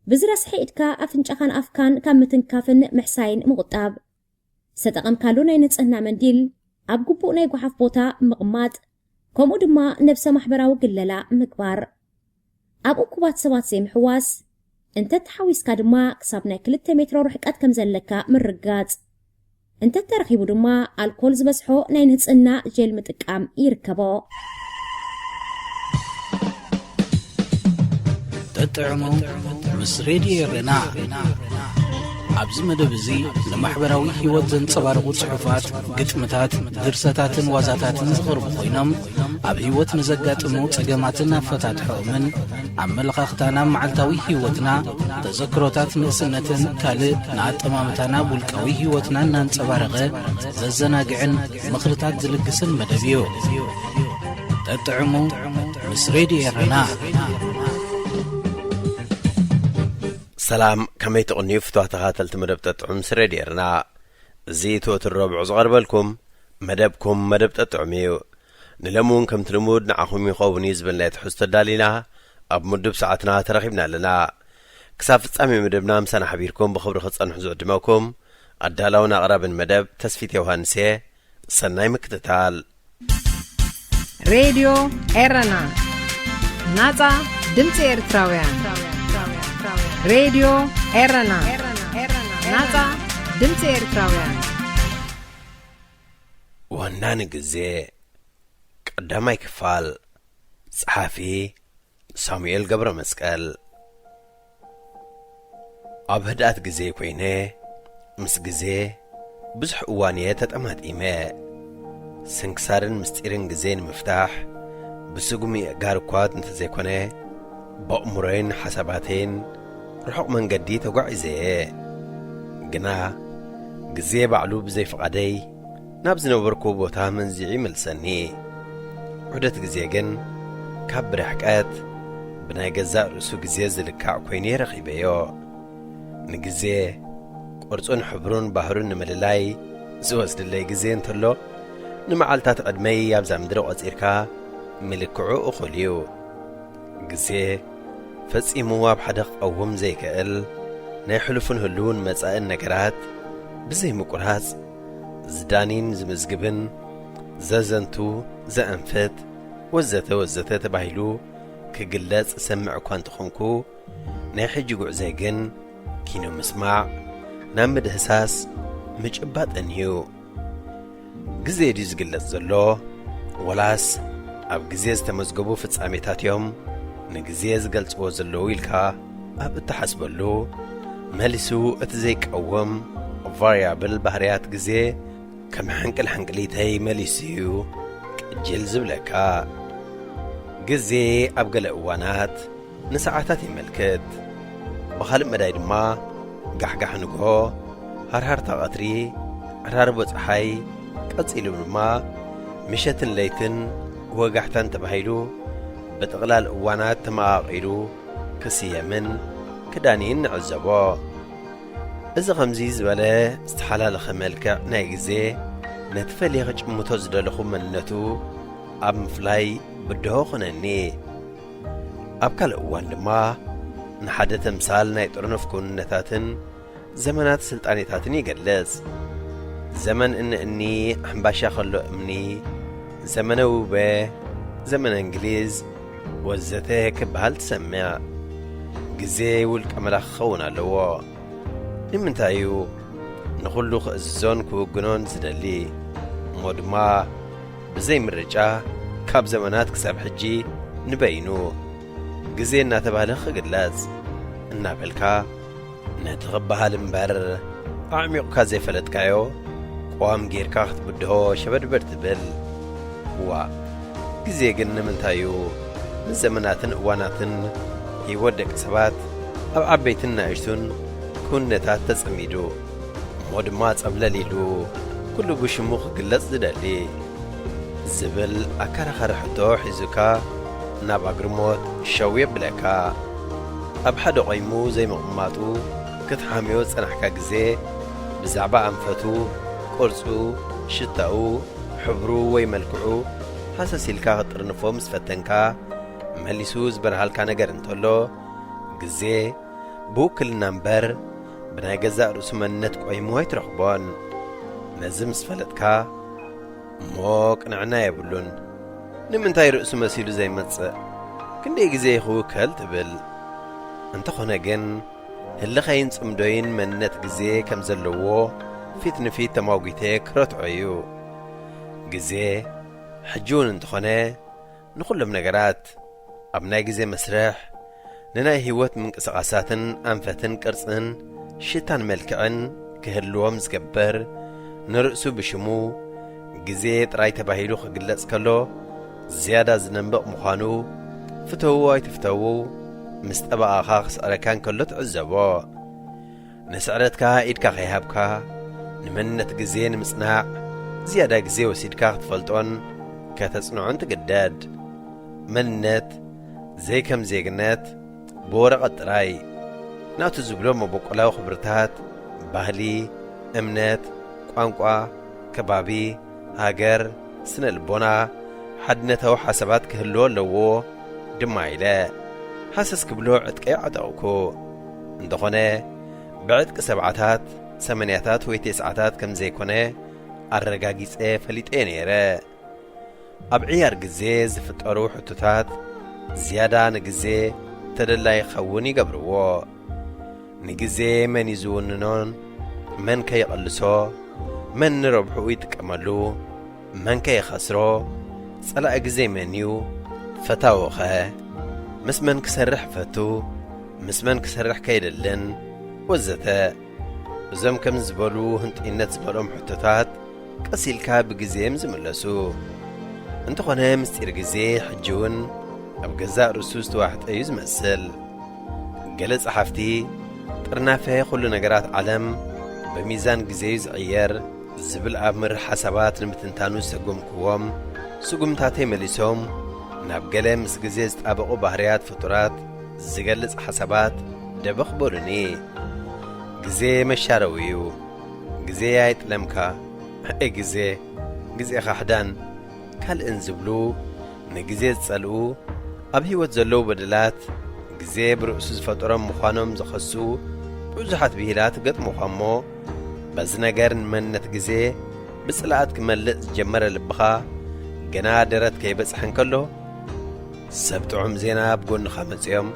ብዝረስሐ ኢድካ ኣፍንጫኻን ኣፍካን ካብ ምትንካፍን ምሕሳይን ምቑጣብ፣ ዝተጠቐምካሉ ናይ ንጽህና መንዲል ኣብ ግቡእ ናይ ጓሓፍ ቦታ ምቕማጥ፣ ከምኡ ድማ ነብሰ ማሕበራዊ ግለላ ምግባር። ኣብ እኩባት ሰባት ዘይምሕዋስ፣ እንተ ተሓዊስካ ድማ ክሳብ ናይ ክልተ ሜትሮ ርሕቀት ከም ዘለካ ምርጋጽ። እንተ ተረኺቡ ድማ ኣልኮል ዝበዝሖ ናይ ንጽህና ጀል ምጥቃም ይርከቦ። ጠጥዕሙ ምስ ሬድዮ ኤረና። ኣብዚ መደብ እዚ ንማሕበራዊ ህይወት ዘንጸባርቑ ጽሑፋት፣ ግጥምታት፣ ድርሰታትን ዋዛታትን ዝቐርቡ ኮይኖም፣ ኣብ ህይወት ንዘጋጥሙ ጸገማትን ኣፈታትሖኦምን፣ ኣመለኻኽታና ኣብ መዓልታዊ ህይወትና፣ ተዘክሮታት ንእስነትን ካልእ ንኣጠማምታና ኣብ ውልቃዊ ህይወትና እናንጸባረቐ ዘዘናግዕን ምኽርታት ዝልግስን መደብ እዩ። ጠጥዕሙ ምስ ሬድዮ ኤረና። ሰላም፣ ከመይ ትቕንዩ ፍትዋ ተኻተልቲ መደብ ጠጥዑም ምስ ሬድዮ ኤረና? እዚ እቲ ወትር ረቡዕ ዝቐርበልኩም መደብኩም መደብ ጠጥዑም እዩ። ንሎሚ እውን ከምቲ ልሙድ ንዓኹም ይኸውን እዩ ዝበልናዮ ትሕዝቶ ኣዳሊና ኣብ ምዱብ ሰዓትና ተረኺብና ኣለና። ክሳብ ፍጻሜ መደብና ምሳና ሓቢርኩም ብኽብሪ ክትጸንሑ ዝዕድመኩም ኣዳላውን ኣቕራብን መደብ ተስፊት ዮሃንስ እየ። ሰናይ ምክትታል። ሬድዮ ኤረና፣ ናጻ ድምጺ ኤርትራውያን። ሬድዮ ኤረና፣ ናጻ ድምጺ ኤርትራውያን። ወናኒ ግዜ፣ ቀዳማይ ክፋል። ጸሓፊ ሳሙኤል ገብረ መስቀል። ኣብ ህድኣት ግዜ ኮይነ፣ ምስ ግዜ ብዙሕ እዋን እየ ተጠማጢመ። ስንክሳርን ምስጢርን ግዜ ንምፍታሕ ብስጉሚ ኣእጋር እኳ እንተዘይኮነ፣ በእምሮይን ሓሳባተይን ርሑቕ መንገዲ ተጓዒዘ እየ። ግና ግዜ ባዕሉ ብዘይፍቓደይ ናብ ዝነበርኩ ቦታ መንዚዑ ይመልሰኒ። ዑደት ግዜ ግን ካብ ብርሕቀት ብናይ ገዛእ ርእሱ ግዜ ዝልካዕ ኮይኑ እየ ረኺበዮ። ንግዜ ቅርጹን ሕብሩን ባህሩን ንምልላይ ዝወስድለይ ግዜ እንተሎ፣ ንመዓልታት ቅድመይ ኣብዛ ምድሪ ቆጺርካ ምልክዑ እኹል እዩ። ግዜ ፈጺሙ ኣብ ሓደ ክቐውም ዘይክእል ናይ ሕሉፍን ህሉውን መጻእን ነገራት ብዘይ ምቁራጽ ዝዳኒን ዝምዝግብን ዘዘንቱ ዘእንፍት ወዘተ ወዘተ ተባሂሉ ክግለጽ እሰምዕ እኳ እንተኾንኩ፣ ናይ ሕጂ ጉዕዞይ ግን ኪኖ ምስማዕ ናብ ምድህሳስ ምጭባጥን እዩ። ግዜ ድዩ ዝግለጽ ዘሎ? ወላስ ኣብ ግዜ ዝተመዝገቡ ፍጻሜታት እዮም ንግዜ ዝገልጽዎ ዘለዉ ኢልካ ኣብ እትሓስበሉ፣ መሊሱ እቲ ዘይቀውም ቫርያብል ባህርያት ግዜ ከም ሕንቅል ሕንቅሊተይ መሊሱ እዩ ቅጅል ዝብለካ። ግዜ ኣብ ገለ እዋናት ንሰዓታት የመልክት። ብኻልእ መዳይ ድማ ጋሕጋሕ ንግሆ፣ ሃርሃርታ ቀትሪ፣ ዕራርቦ ጸሓይ፣ ቀጺሉ ድማ ምሸትን ለይትን ወጋሕታን ተባሂሉ ብጥቕላል እዋናት ተመቓቒሉ ክስየምን ክዳንይን ንዕዘቦ። እዚ ከምዚ ዝበለ ዝተሓላለኸ መልክዕ ናይ ግዜ ነቲ ፈሊየ ክጭምቶ ዝደለኹ መንነቱ ኣብ ምፍላይ ብድሆ ኾነኒ። ኣብ ካልእ እዋን ድማ ንሓደ ተምሳል ናይ ጥርኑፍ ክውንነታትን ዘመናት ስልጣኔታትን ይገልጽ። ዘመን እኒ እኒ ሕምባሻ ከሎ እምኒ፣ ዘመነ ውበ፣ ዘመነ እንግሊዝ ወዘተ ክበሃል ትሰምዕ። ግዜ ውልቀ መላኺ ክኸውን ኣለዎ። ንምንታይ እዩ ንኹሉ ክእዝዞን ክውግኖን ዝደሊ? እሞ ድማ ብዘይ ምርጫ ካብ ዘመናት ክሳብ ሕጂ ንበይኑ ግዜ እናተባህለ ክግለጽ እናበልካ፣ ነቲ ክበሃል እምበር ኣዕሚቑካ ዘይፈለጥካዮ ቅዋም ጌርካ ክትብድሆ ሸበድበድ ትብል። ዋእ፣ ግዜ ግን ንምንታይ እዩ ንዘመናትን እዋናትን ህይወት ደቂ ሰባት ኣብ ዓበይትን ንኣሽቱን ክውንነታት ተጸሚዱ፣ እሞ ድማ ጸብለል ኢሉ ኩሉ ብሽሙ ክግለጽ ዝደሊ? ዝብል ኣከራኻሪ ሕቶ ሒዙካ ናብ ኣግርሞት ሸው የብለካ። ኣብ ሓደ ቆይሙ ዘይምቕማጡ ክትሓምዮ ዝጸናሕካ ግዜ፣ ብዛዕባ ኣንፈቱ፣ ቅርጹ፣ ሽታኡ፣ ሕብሩ ወይ መልክዑ ሃሰስ ኢልካ ክትጥርንፎ ምስ ፈተንካ፣ መሊሱ ዝበርሃልካ ነገር እንተሎ፣ ግዜ ብውክልና እምበር ብናይ ገዛእ ርእሱ መንነት ቆይሙ ኣይትረኽቦን። ነዚ ምስ ፈለጥካ፣ እሞ ቅንዕና የብሉን። ንምንታይ ርእሱ መሲሉ ዘይመጽእ? ክንደይ ግዜ ክውከል ትብል? እንተኾነ ግን፣ ህልኸይን ጽምዶይን መንነት ግዜ ከም ዘለዎ ፊት ንፊት ተማጒተ ክረትዖ እዩ። ግዜ፣ ሕጂ እውን እንተኾነ፣ ንኹሎም ነገራት ኣብ ናይ ግዜ መስርሕ፣ ንናይ ህይወት ምንቅስቓሳትን ኣንፈትን ቅርጽን ሽታን መልክዕን ክህልዎም ዝገብር፣ ንርእሱ ብሽሙ ግዜ ጥራይ ተባሂሉ ክግለጽ ከሎ፣ ዝያዳ ዝነንብቕ ምዃኑ፣ ፍተዉ ኣይትፍተዉ፣ ምስ ጠበቓኻ ክስዕረካ እንከሎ ትዕዘቦ። ንስዕረትካ ኢድካ ከይሃብካ፣ ንመንነት ግዜ ንምጽናዕ ዝያዳ ግዜ ወሲድካ ክትፈልጦን ከተጽንዖን ትግደድ። መንነት ዘይከም ዜግነት ብወረቐት ጥራይ፣ ናቱ ዝብሎ መበቆላዊ ክብርታት፣ ባህሊ፣ እምነት፣ ቋንቋ፣ ከባቢ፣ ሃገር፣ ስነ ልቦና፣ ሓድነታዊ ሓሳባት ክህልዎ ኣለዎ ድማ ኢለ ሃሰስ ክብሎ ዕጥቀይ ዓጠቕኩ። እንተኾነ፣ ብዕጥቂ ሰብዓታት፣ ሰመንያታት ወይ ቴስዓታት ከም ዘይኮነ ኣረጋጊጸ ፈሊጠ ነይረ። ኣብ ዕያር ግዜ ዝፍጠሩ ሕቶታት ዝያዳ ንግዜ ተደላይ ክኸውን ይገብርዎ። ንግዜ መን እዩ ዝውንኖን መን ከ ይቐልሶ? መን ንረብሕኡ ይጥቀመሉ? መን ከ ይኸስሮ? ጸላኢ ግዜ መን እዩ? ፈታዊ ኸ? ምስ መን ክሰርሕ እፈቱ? ምስ መን ክሰርሕ ከይደልን? ወዘተ። እዞም ከምዚ ዝበሉ ህንጡይነት ዝመልኦም ሕቶታት ቀስ ኢልካ ብግዜ እዮም ዝምለሱ። እንተኾነ ምስጢር ግዜ ሕጂ እውን ኣብ ገዛእ ርእሱ ዝተዋሕጠ እዩ ዝመስል። ገለ ጸሓፍቲ ጥርናፈ ኩሉ ነገራት ዓለም ብሚዛን ግዜ እዩ ዝዕየር ዝብል ኣብ ምርር ሓሳባት ንምትንታኑ ዝሰጎምክዎም ስጉምታተይ መሊሶም ናብ ገለ ምስ ግዜ ዝጣበቑ ባህርያት ፍጡራት ዝገልጽ ሓሳባት ደበኽ በሉኒ። ግዜ መሻረዊ እዩ። ግዜ ኣይጥለምካ። ኣይ ግዜ፣ ግዜኻ ሕዳን ካልእን ዝብሉ ንግዜ ዝጸልኡ ኣብ ህይወት ዘለዉ በደላት ግዜ ብርእሱ ዝፈጠሮም ምዃኖም ዝኸሱ ብዙሓት ብሂላት ገጥሙኻ እሞ በዚ ነገር ንመንነት ግዜ ብጽልኣት ክመልእ ዝጀመረ ልብኻ ገና ደረት ከይበጽሐ እንከሎ ሰብ ጥዑም ዜና ኣብ ጎንኻ መጺኦም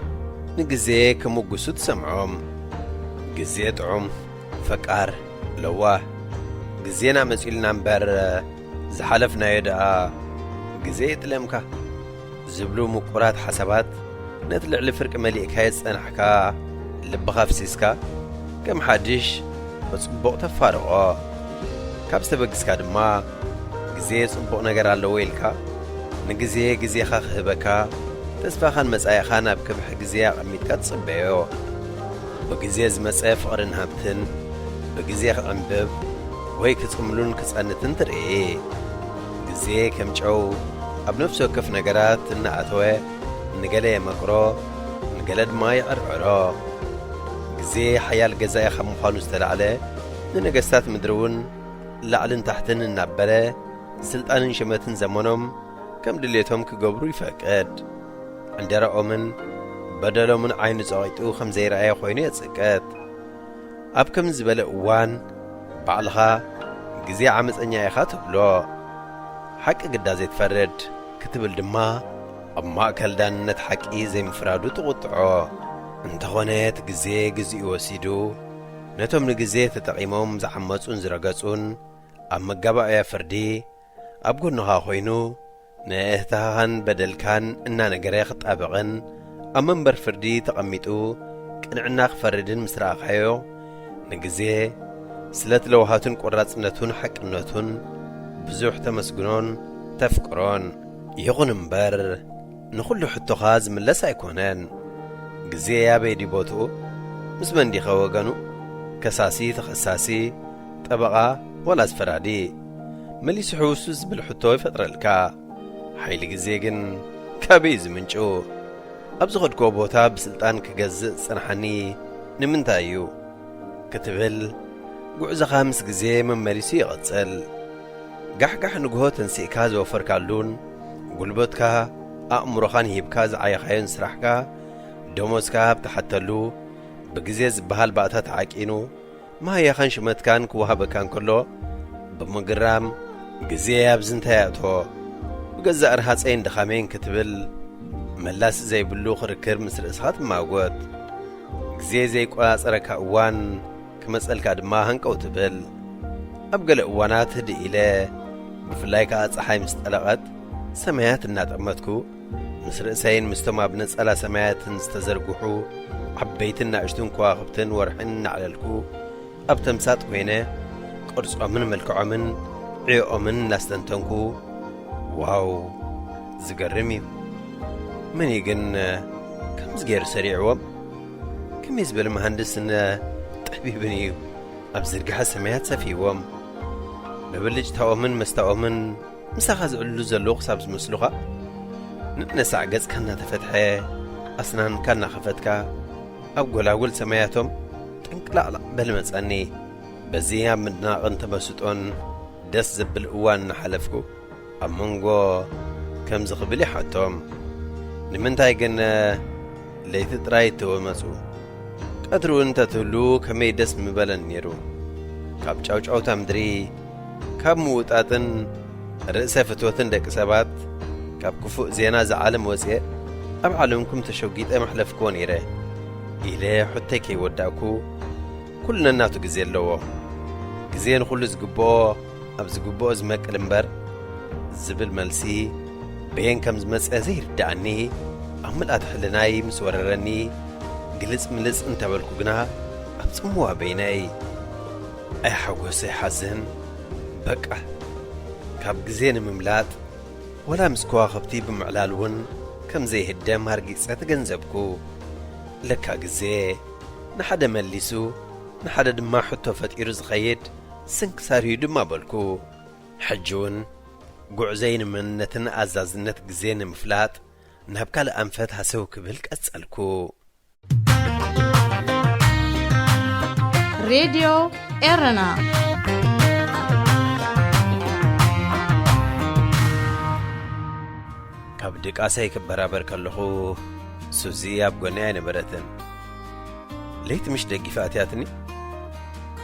ንግዜ ክምጉሱ ትሰምዖም። ግዜ ጥዑም፣ ፈቃር፣ ለዋህ፣ ግዜና መጺኡልና እምበር ዝሓለፍናዮ ደኣ ግዜ ይጥለምካ ዝብሉ ምቁራት ሓሳባት ነቲ ልዕሊ ፍርቂ መሊእካዮ ዝጸናሕካ ልብኻ ኣፍሲስካ ከም ሓድሽ ብጽቡቕ ተፋርቖ። ካብ ዝተበግስካ ድማ ግዜ ጽቡቕ ነገር ኣለዎ ኢልካ ንግዜ ግዜኻ ክህበካ ተስፋኻን መጻኢኻን ኣብ ከብሒ ግዜ ኣቐሚጥካ ትጽበዮ። ብግዜ ዝመጸ ፍቕርን ሃብትን ብግዜ ክዕምብብ ወይ ክጽምሉን ክጸንትን ትርኢ። ግዜ ከም ጨው ኣብ ነፍሲ ወከፍ ነገራት እናኣተወ ንገለ የመቅሮ፣ ንገለ ድማ ይዕርዕሮ። ግዜ ሓያል ገዛኢ ካብ ምዃኑ ዝተላዕለ ንነገስታት ምድሪ እውን ላዕልን ታሕትን እናበለ ስልጣንን ሽመትን ዘመኖም ከም ድሌቶም ክገብሩ ይፈቅድ። ዕንደራኦምን በደሎምን ዓይኑ ጸቒጡ ከም ዘይረኣየ ኮይኑ የጽቅጥ። ኣብ ከም ዝበለ እዋን ባዕልኻ ግዜ ዓመጸኛ ኢኻ ትብሎ። ሓቂ ግዳ ዘይትፈርድ ክትብል ድማ ኣብ ማእከል ዳንነት ሓቂ ዘይምፍራዱ ትቑጥዖ። እንተኾነ እቲ ግዜ ግዚኡ ወሲዱ ነቶም ንግዜ ተጠቒሞም ዝዓመጹን ዝረገጹን ኣብ መጋባእያ ፍርዲ ኣብ ጎንኻ ኮይኑ ንእህትኻን በደልካን እናነገረ ክጣበቕን ኣብ መንበር ፍርዲ ተቐሚጡ ቅንዕና ክፈርድን ምስ ረኣኻዮ ንግዜ ስለቲ ለውሃቱን ቆራጽነቱን ሓቅነቱን ብዙሕ ተመስግኖን ተፍቅሮን። ይኹን እምበር ንኹሉ ሕቶኻ ዝምለስ ኣይኮነን። ግዜ ኣበይ ድዩ ቦትኡ? ምስ መን ዲኸ ወገኑ? ከሳሲ፣ ተኸሳሲ፣ ጠበቓ ዋላስ ፈራዲ? መሊሱ ሕውስውስ ዝብል ሕቶ ይፈጥረልካ። ሓይሊ ግዜ ግን ካበይ እዩ ዝምንጩ? ኣብ ዝኸድክዎ ቦታ ብስልጣን ክገዝእ ዝጸንሓኒ ንምንታይ እዩ? ክትብል ጉዕዞኻ ምስ ግዜ መመሊሱ ይቕጽል። ጋሕጋሕ ንግሆ ተንሲእካ ዝወፈርካሉን ጉልበትካ ኣእምሮኻን ሂብካ ዝዓየኻዮን ስራሕካ ደሞዝካ ኣብ ትሓተሉ ብግዜ ዝበሃል ባእታ ተዓቂኑ መሃያኻን ሽመትካን ክወሃበካ እንከሎ ብምግራም ግዜ ኣብዚ እንታይ ኣእቶ ብገዛእ ርሃጸይን ድኻመይን ክትብል መላሲ ዘይብሉ ክርክር ምስ ርእስኻ ትማጎት። ግዜ ዘይቆጻጸረካ እዋን ክመጸልካ ድማ ሃንቀው ትብል። ኣብ ገለ እዋናት ህድእ ኢለ ብፍላይ ከኣ ጸሓይ ምስ ጠለቐት ሰማያት እናጠመትኩ ምስ ርእሰይን ምስቶም ኣብ ነጸላ ሰማያትን ዝተዘርግሑ ዓበይትን ናእሽቱን ከዋኽብትን ወርሕን እናዕለልኩ ኣብ ተምሳጥ ኮይነ ቅርጾምን መልክዖምን ዕዮኦምን እናስተንተንኩ ዋው ዝገርም እዩ። መን እዩ ግን ከምዚ ገይሩ ሰሪዕዎም? ከመይ ዝበለ መሃንድስን ጠቢብን እዩ ኣብ ዝርግሐ ሰማያት ሰፊዎም። ብብልጭታኦምን መስታኦምን ምሳኻ ዝዕልሉ ዘለዉ ክሳብ ዝመስሉኻ፣ ነነሳዕ ገጽካ እናተፈትሐ፣ ኣስናንካ እናኸፈትካ፣ ኣብ ጎላጉል ሰማያቶም ጥንቅላዕላዕ በል መጸኒ። በዚ ኣብ ምድናቕን ተመስጦን ደስ ዘብል እዋን እናሓለፍኩ፣ ኣብ መንጎ ከምዚ ክብል ይሓቶም፣ ንምንታይ ግን ለይቲ ጥራይ እትወመጹ? ቀትሪ እውን እንተትህሉ ከመይ ደስ ምበለን ነይሩ። ካብ ጫውጫውታ ምድሪ፣ ካብ ምውጣጥን ርእሰ ፍትወትን ደቂ ሰባት፣ ካብ ክፉእ ዜና እዛ ዓለም ወጽኤ ኣብ ዓለምኩም ተሸጒጠ መሕለፍክዎ ነይረ ኢለ ሕቶይ ከይወዳእኩ፣ ኩሉ ነናቱ ግዜ ኣለዎ። ግዜ ንኹሉ ዝግብኦ ኣብ ዝግብኦ ዝመቅል እምበር፣ ዝብል መልሲ በየን ከም ዝመጸ ዘይርድኣኒ ኣብ ምልኣት ሕልናይ ምስ ወረረኒ፣ ግልጽ ምልጽ እንተበልኩ ግና ኣብ ጽምዋ በይነይ ኣይሓጎስ ኣይሓዝን። በቃ ካብ ግዜ ንምምላጥ ወላ ምስ ከዋኽብቲ ብምዕላል እውን ከም ዘይህደም ኣርጊጸ ተገንዘብኩ። ለካ ግዜ ንሓደ መሊሱ ንሓደ ድማ ሕቶ ፈጢሩ ዝኸይድ ስንክሳር እዩ ድማ በልኩ። ሕጂ እውን ጉዕዘይ ንመንነትን ኣዛዝነት ግዜ ንምፍላጥ ናብ ካልእ ኣንፈት ሃሰው ክብል ቀጸልኩ። ሬድዮ ኤረና። ካብ ድቃሰይ ክበራበር ከለኹ ሱዚ ኣብ ጎነይ ኣይነበረትን። ለይቲ ምሽ ደጊፋ ኣትያትኒ።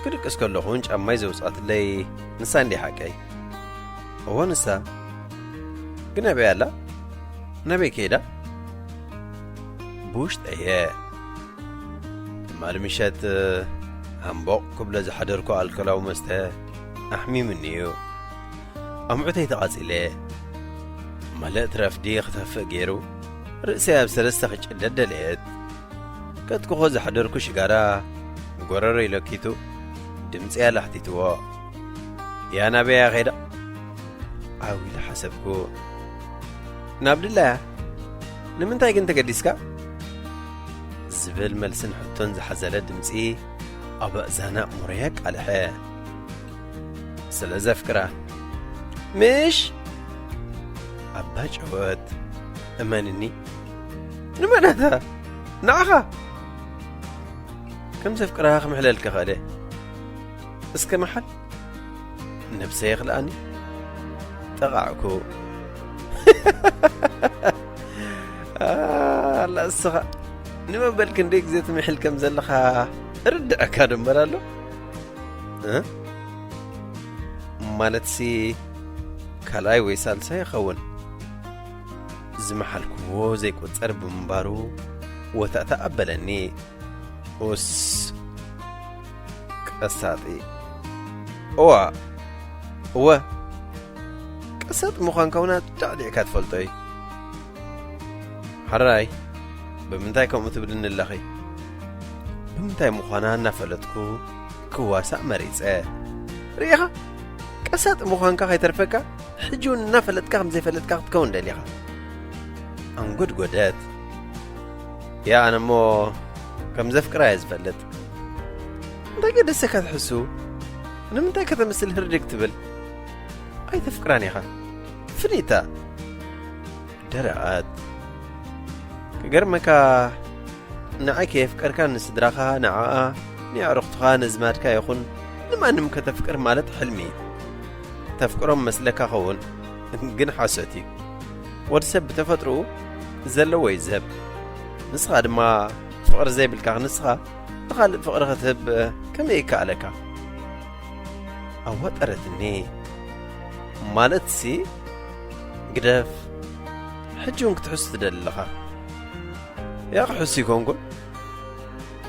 ክድቅስ ከለኹ እውን ጫማይ ዘውጻትለይ ንሳ እንዲ ሓቀይ። እዎ ንሳ። ግን ኣበይ ኣላ? ናበይ ከይዳ? ብውሽጠየ። ትማሊ ምሸት ሃምቦቕ ክብለ ዝሓደርኩ ኣልኮላዊ መስተ ኣሕሚምኒ እዩ። ኣምዑተይ ተቓጺለ። መለእቲ ረፍዲ ክተፍእ ገይሩ ርእሰይ ኣብ ሰለስተ ክጭደድ ደለየት። ከትኩኾ ዝሓደርኩ ሽጋራ ጎረረይ ለኪቱ ድምጺ ኣላሕቲትዎ። ያ ናበያ ኸይዳ? ዓው ኢለ ሓሰብኩ። ናብ ድላያ። ንምንታይ ግን ተገዲስካ? ዝብል መልስን ሕቶን ዝሓዘለ ድምጺ ኣብ ኣእዛና እምሮይ ኣቃልሐ። ስለ ዘፍቅራ። ምሽ? ኣባ ጨወት። እመንኒ። ንመናታ? ንዓኻ? ከም ዘፍቅራ ክምሕለልካ ኸእለ። እስከ መሓል ነብሰይ የኽልኣኒ። ጠቓዕኩ። ኣላ እስኻ ንመበል ክንደይ ግዜ ትምሕል ከም ዘለኻ ርድዐካ ደንበር ኣሎ። እ? ማለትሲ ካልኣይ ወይ ሳልሳይ ይኸውን። ዝመሓልክዎ ዘይቁጸር ብምንባሩ ወታእታ ኣበለኒ። ኡስ ቀሳጢ። እዋ እወ ቀሳጢ ምዃንካ እውን ኣዳዕዲዕካ ትፈልጦ እዩ። ሓራይ ብምንታይ ከምኡ ትብልኒ ኣለኺ? ብምንታይ ምዃና እናፈለጥኩ ክዋሳእ መሪጸ። ርኢኻ ቀሳጢ ምዃንካ ከይተርፈካ ሕጂ እውን እናፈለጥካ ከም ዘይፈለጥካ ክትከውን ደሊኻ። ኣንጎድጎደት። ያ ኣነ እሞ ከም ዘፍቅራ እየ ዝፈልጥ። እንታይ ገደሰካ ትሕሱ? ንምንታይ ከተምስል ህርድግ ትብል? ኣይተፍቅራን ኢኻ። ፍኒታ። ደረቓት። ክገርመካ ንዓይ ከየፍቀርካ ንስድራኻ፣ ንዓኣ፣ ንኣዕሩኽትኻ፣ ነዝማድካ ይኹን ንማንም ከተፍቅር ማለት ሕልሚ እዩ። ተፍቅሮም መስለካ ኸውን ግን ሓሶት እዩ። ወዲ ሰብ ብተፈጥሮኡ ዘለዎ እዩ ዝህብ። ንስኻ ድማ ፍቕሪ ዘይብልካ ንስኻ ንኻልእ ፍቕሪ ክትህብ ከመይ ይከኣለካ? ኣዋጠረትኒ። ማለትሲ ግደፍ፣ ሕጂ እውን ክትሕሱ ትደሊ ኣለኻ። ያ ክሕሱ ይኮንኩን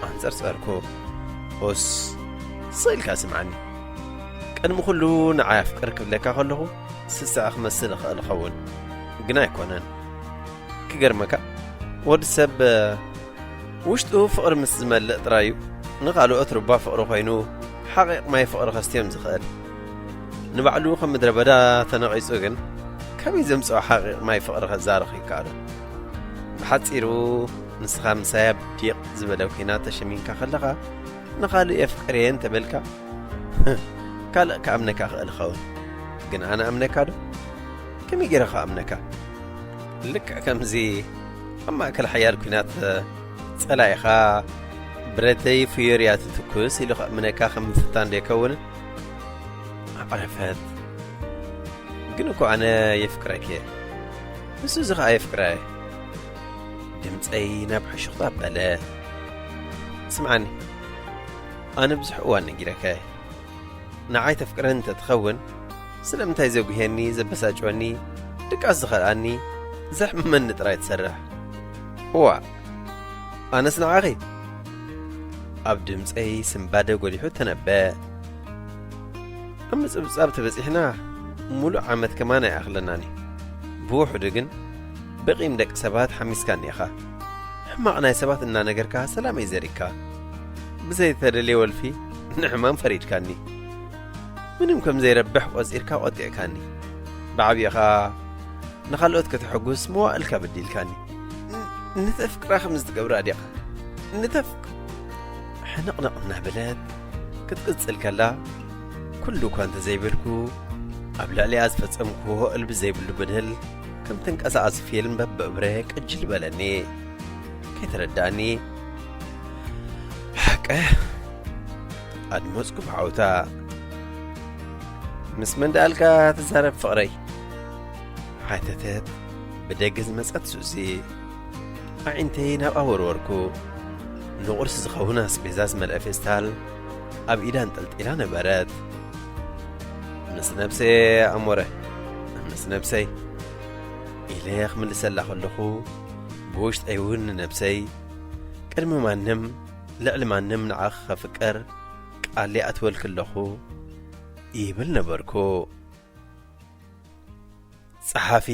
ኣንጸርጸርኩ። ኦስ ስቕ ኢልካ ስምዓኒ። ቅድሚ ኩሉ ንዓይ ኣፍቅር ክብለካ ከለኹ ስስዐ ክመስል እኽእል እኸውን፣ ግን ኣይኮነን። ክገርመካ ወዲ ሰብ ውሽጡ ፍቕሪ ምስ ዝመልእ ጥራይ እዩ ንኻልኦት ሩባ ፍቕሪ ኮይኑ ሓቒቕ ማይ ፍቕሪ ከስትዮም ዝኽእል። ንባዕሉ ከም ምድረ በዳ ተነቒጹ ግን ከመይ ዘምጽኦ ሓቒቕ ማይ ፍቕሪ ከዛርኽ ይከኣሎ? ብሓጺሩ ንስኻ ምሳይ ኣብ ዲቕ ዝበለ ኲናት ተሸሚምካ ከለኻ ንኻልእ የፍቅር እየ እንተበልካ ካልእ ክኣምነካ ክእል ይኸውን። ግን ኣነ ኣምነካ ዶ? ከመይ ገይረ ክኣምነካ? ልክዕ ከምዚ ኣብ ማእከል ሓያል ኲናት ጸላኢኻ ብረተይ ፍዮርያ ትትኩስ ኢሉ ክኣምነካ ከም ምፍታን ዶ ይከውንን? ኣዕረፈት። ግን እኮ ኣነ የፍቅረኪ እየ። ንሱ እዚ ኸኣ የፍቅራ እየ። ድምጸይ ናብ ሕሹኽታ ኣበለ። ስምዓኒ፣ ኣነ ብዙሕ እዋን ነጊረካ እየ። ንዓይ ተፍቅረኒ እንተ ትኸውን ስለምንታይ ዘጉህየኒ፣ ዘበሳጭወኒ፣ ድቃስ ዝኸልኣኒ፣ ዘሕምመኒ ጥራይ ትሰርሕ? እዋእ፣ ኣነስ ንዓኺ? ኣብ ድምጸይ ስንባደ ጎሊሑ ተነበ። ኣብ ምጽብጻብ ተበጺሕና ሙሉእ ዓመት ከማን ኣይኣኽለናን እዩ። ብውሑዱ ግን ብቂም ደቂ ሰባት ሓሚስካኒ ኢኻ። ሕማቕ ናይ ሰባት እናነገርካ ሰላመይ ዘሪግካ። ብዘይተደልየ ወልፊ ንሕማም ፈሪድካኒ። ምንም ከም ዘይረብሕ ቆጺርካ ቆጢዕካኒ። ብዓቢኻ ንኻልኦት ከተሐጉስ መዋእልካ በዲልካኒ። ን-፣ ንተፍቅራ ከም ዝትገብራ ዲኻ? ንተፍቅ-፣ ሕንቕንቕ እናበለት ክትቅጽል ከላ፣ ኩሉ እኳ እንተዘይበልኩ፣ ኣብ ልዕሊኣ ዝፈጸምክዎ እልቢ ዘይብሉ በደል ከም ተንቀሳቓሲ ፊልም በብእብረ ቅጅል በለኒ። ከይተረዳእኒ፣ ሓቀ ኣድመጽኩ ብዓውታ። ምስ መን ደኣልካ ትዛረብ ፍቕረይ? ሓተተት ብደገ ዝመጸት ሱዚ። ኣዒንተይ ናብኣ ወርወርኩ። ንቑርሲ ዝኸውን ኣስቤዛ ዝመልአ ፌስታል ኣብ ኢዳ ኣንጠልጢላ ነበረት። ምስ ነብሰይ ኣሞረ፣ ምስ ነብሰይ ኢለ ክምልሰላ ከለኹ፣ ብውሽጠይ እውን ንነብሰይ፣ ቅድሚ ማንም፣ ልዕሊ ማንም ንዓኺ ከፍቅር ቃል ይኣትወልኪ ኣለኹ ይብል ነበርኩ። ጸሓፊ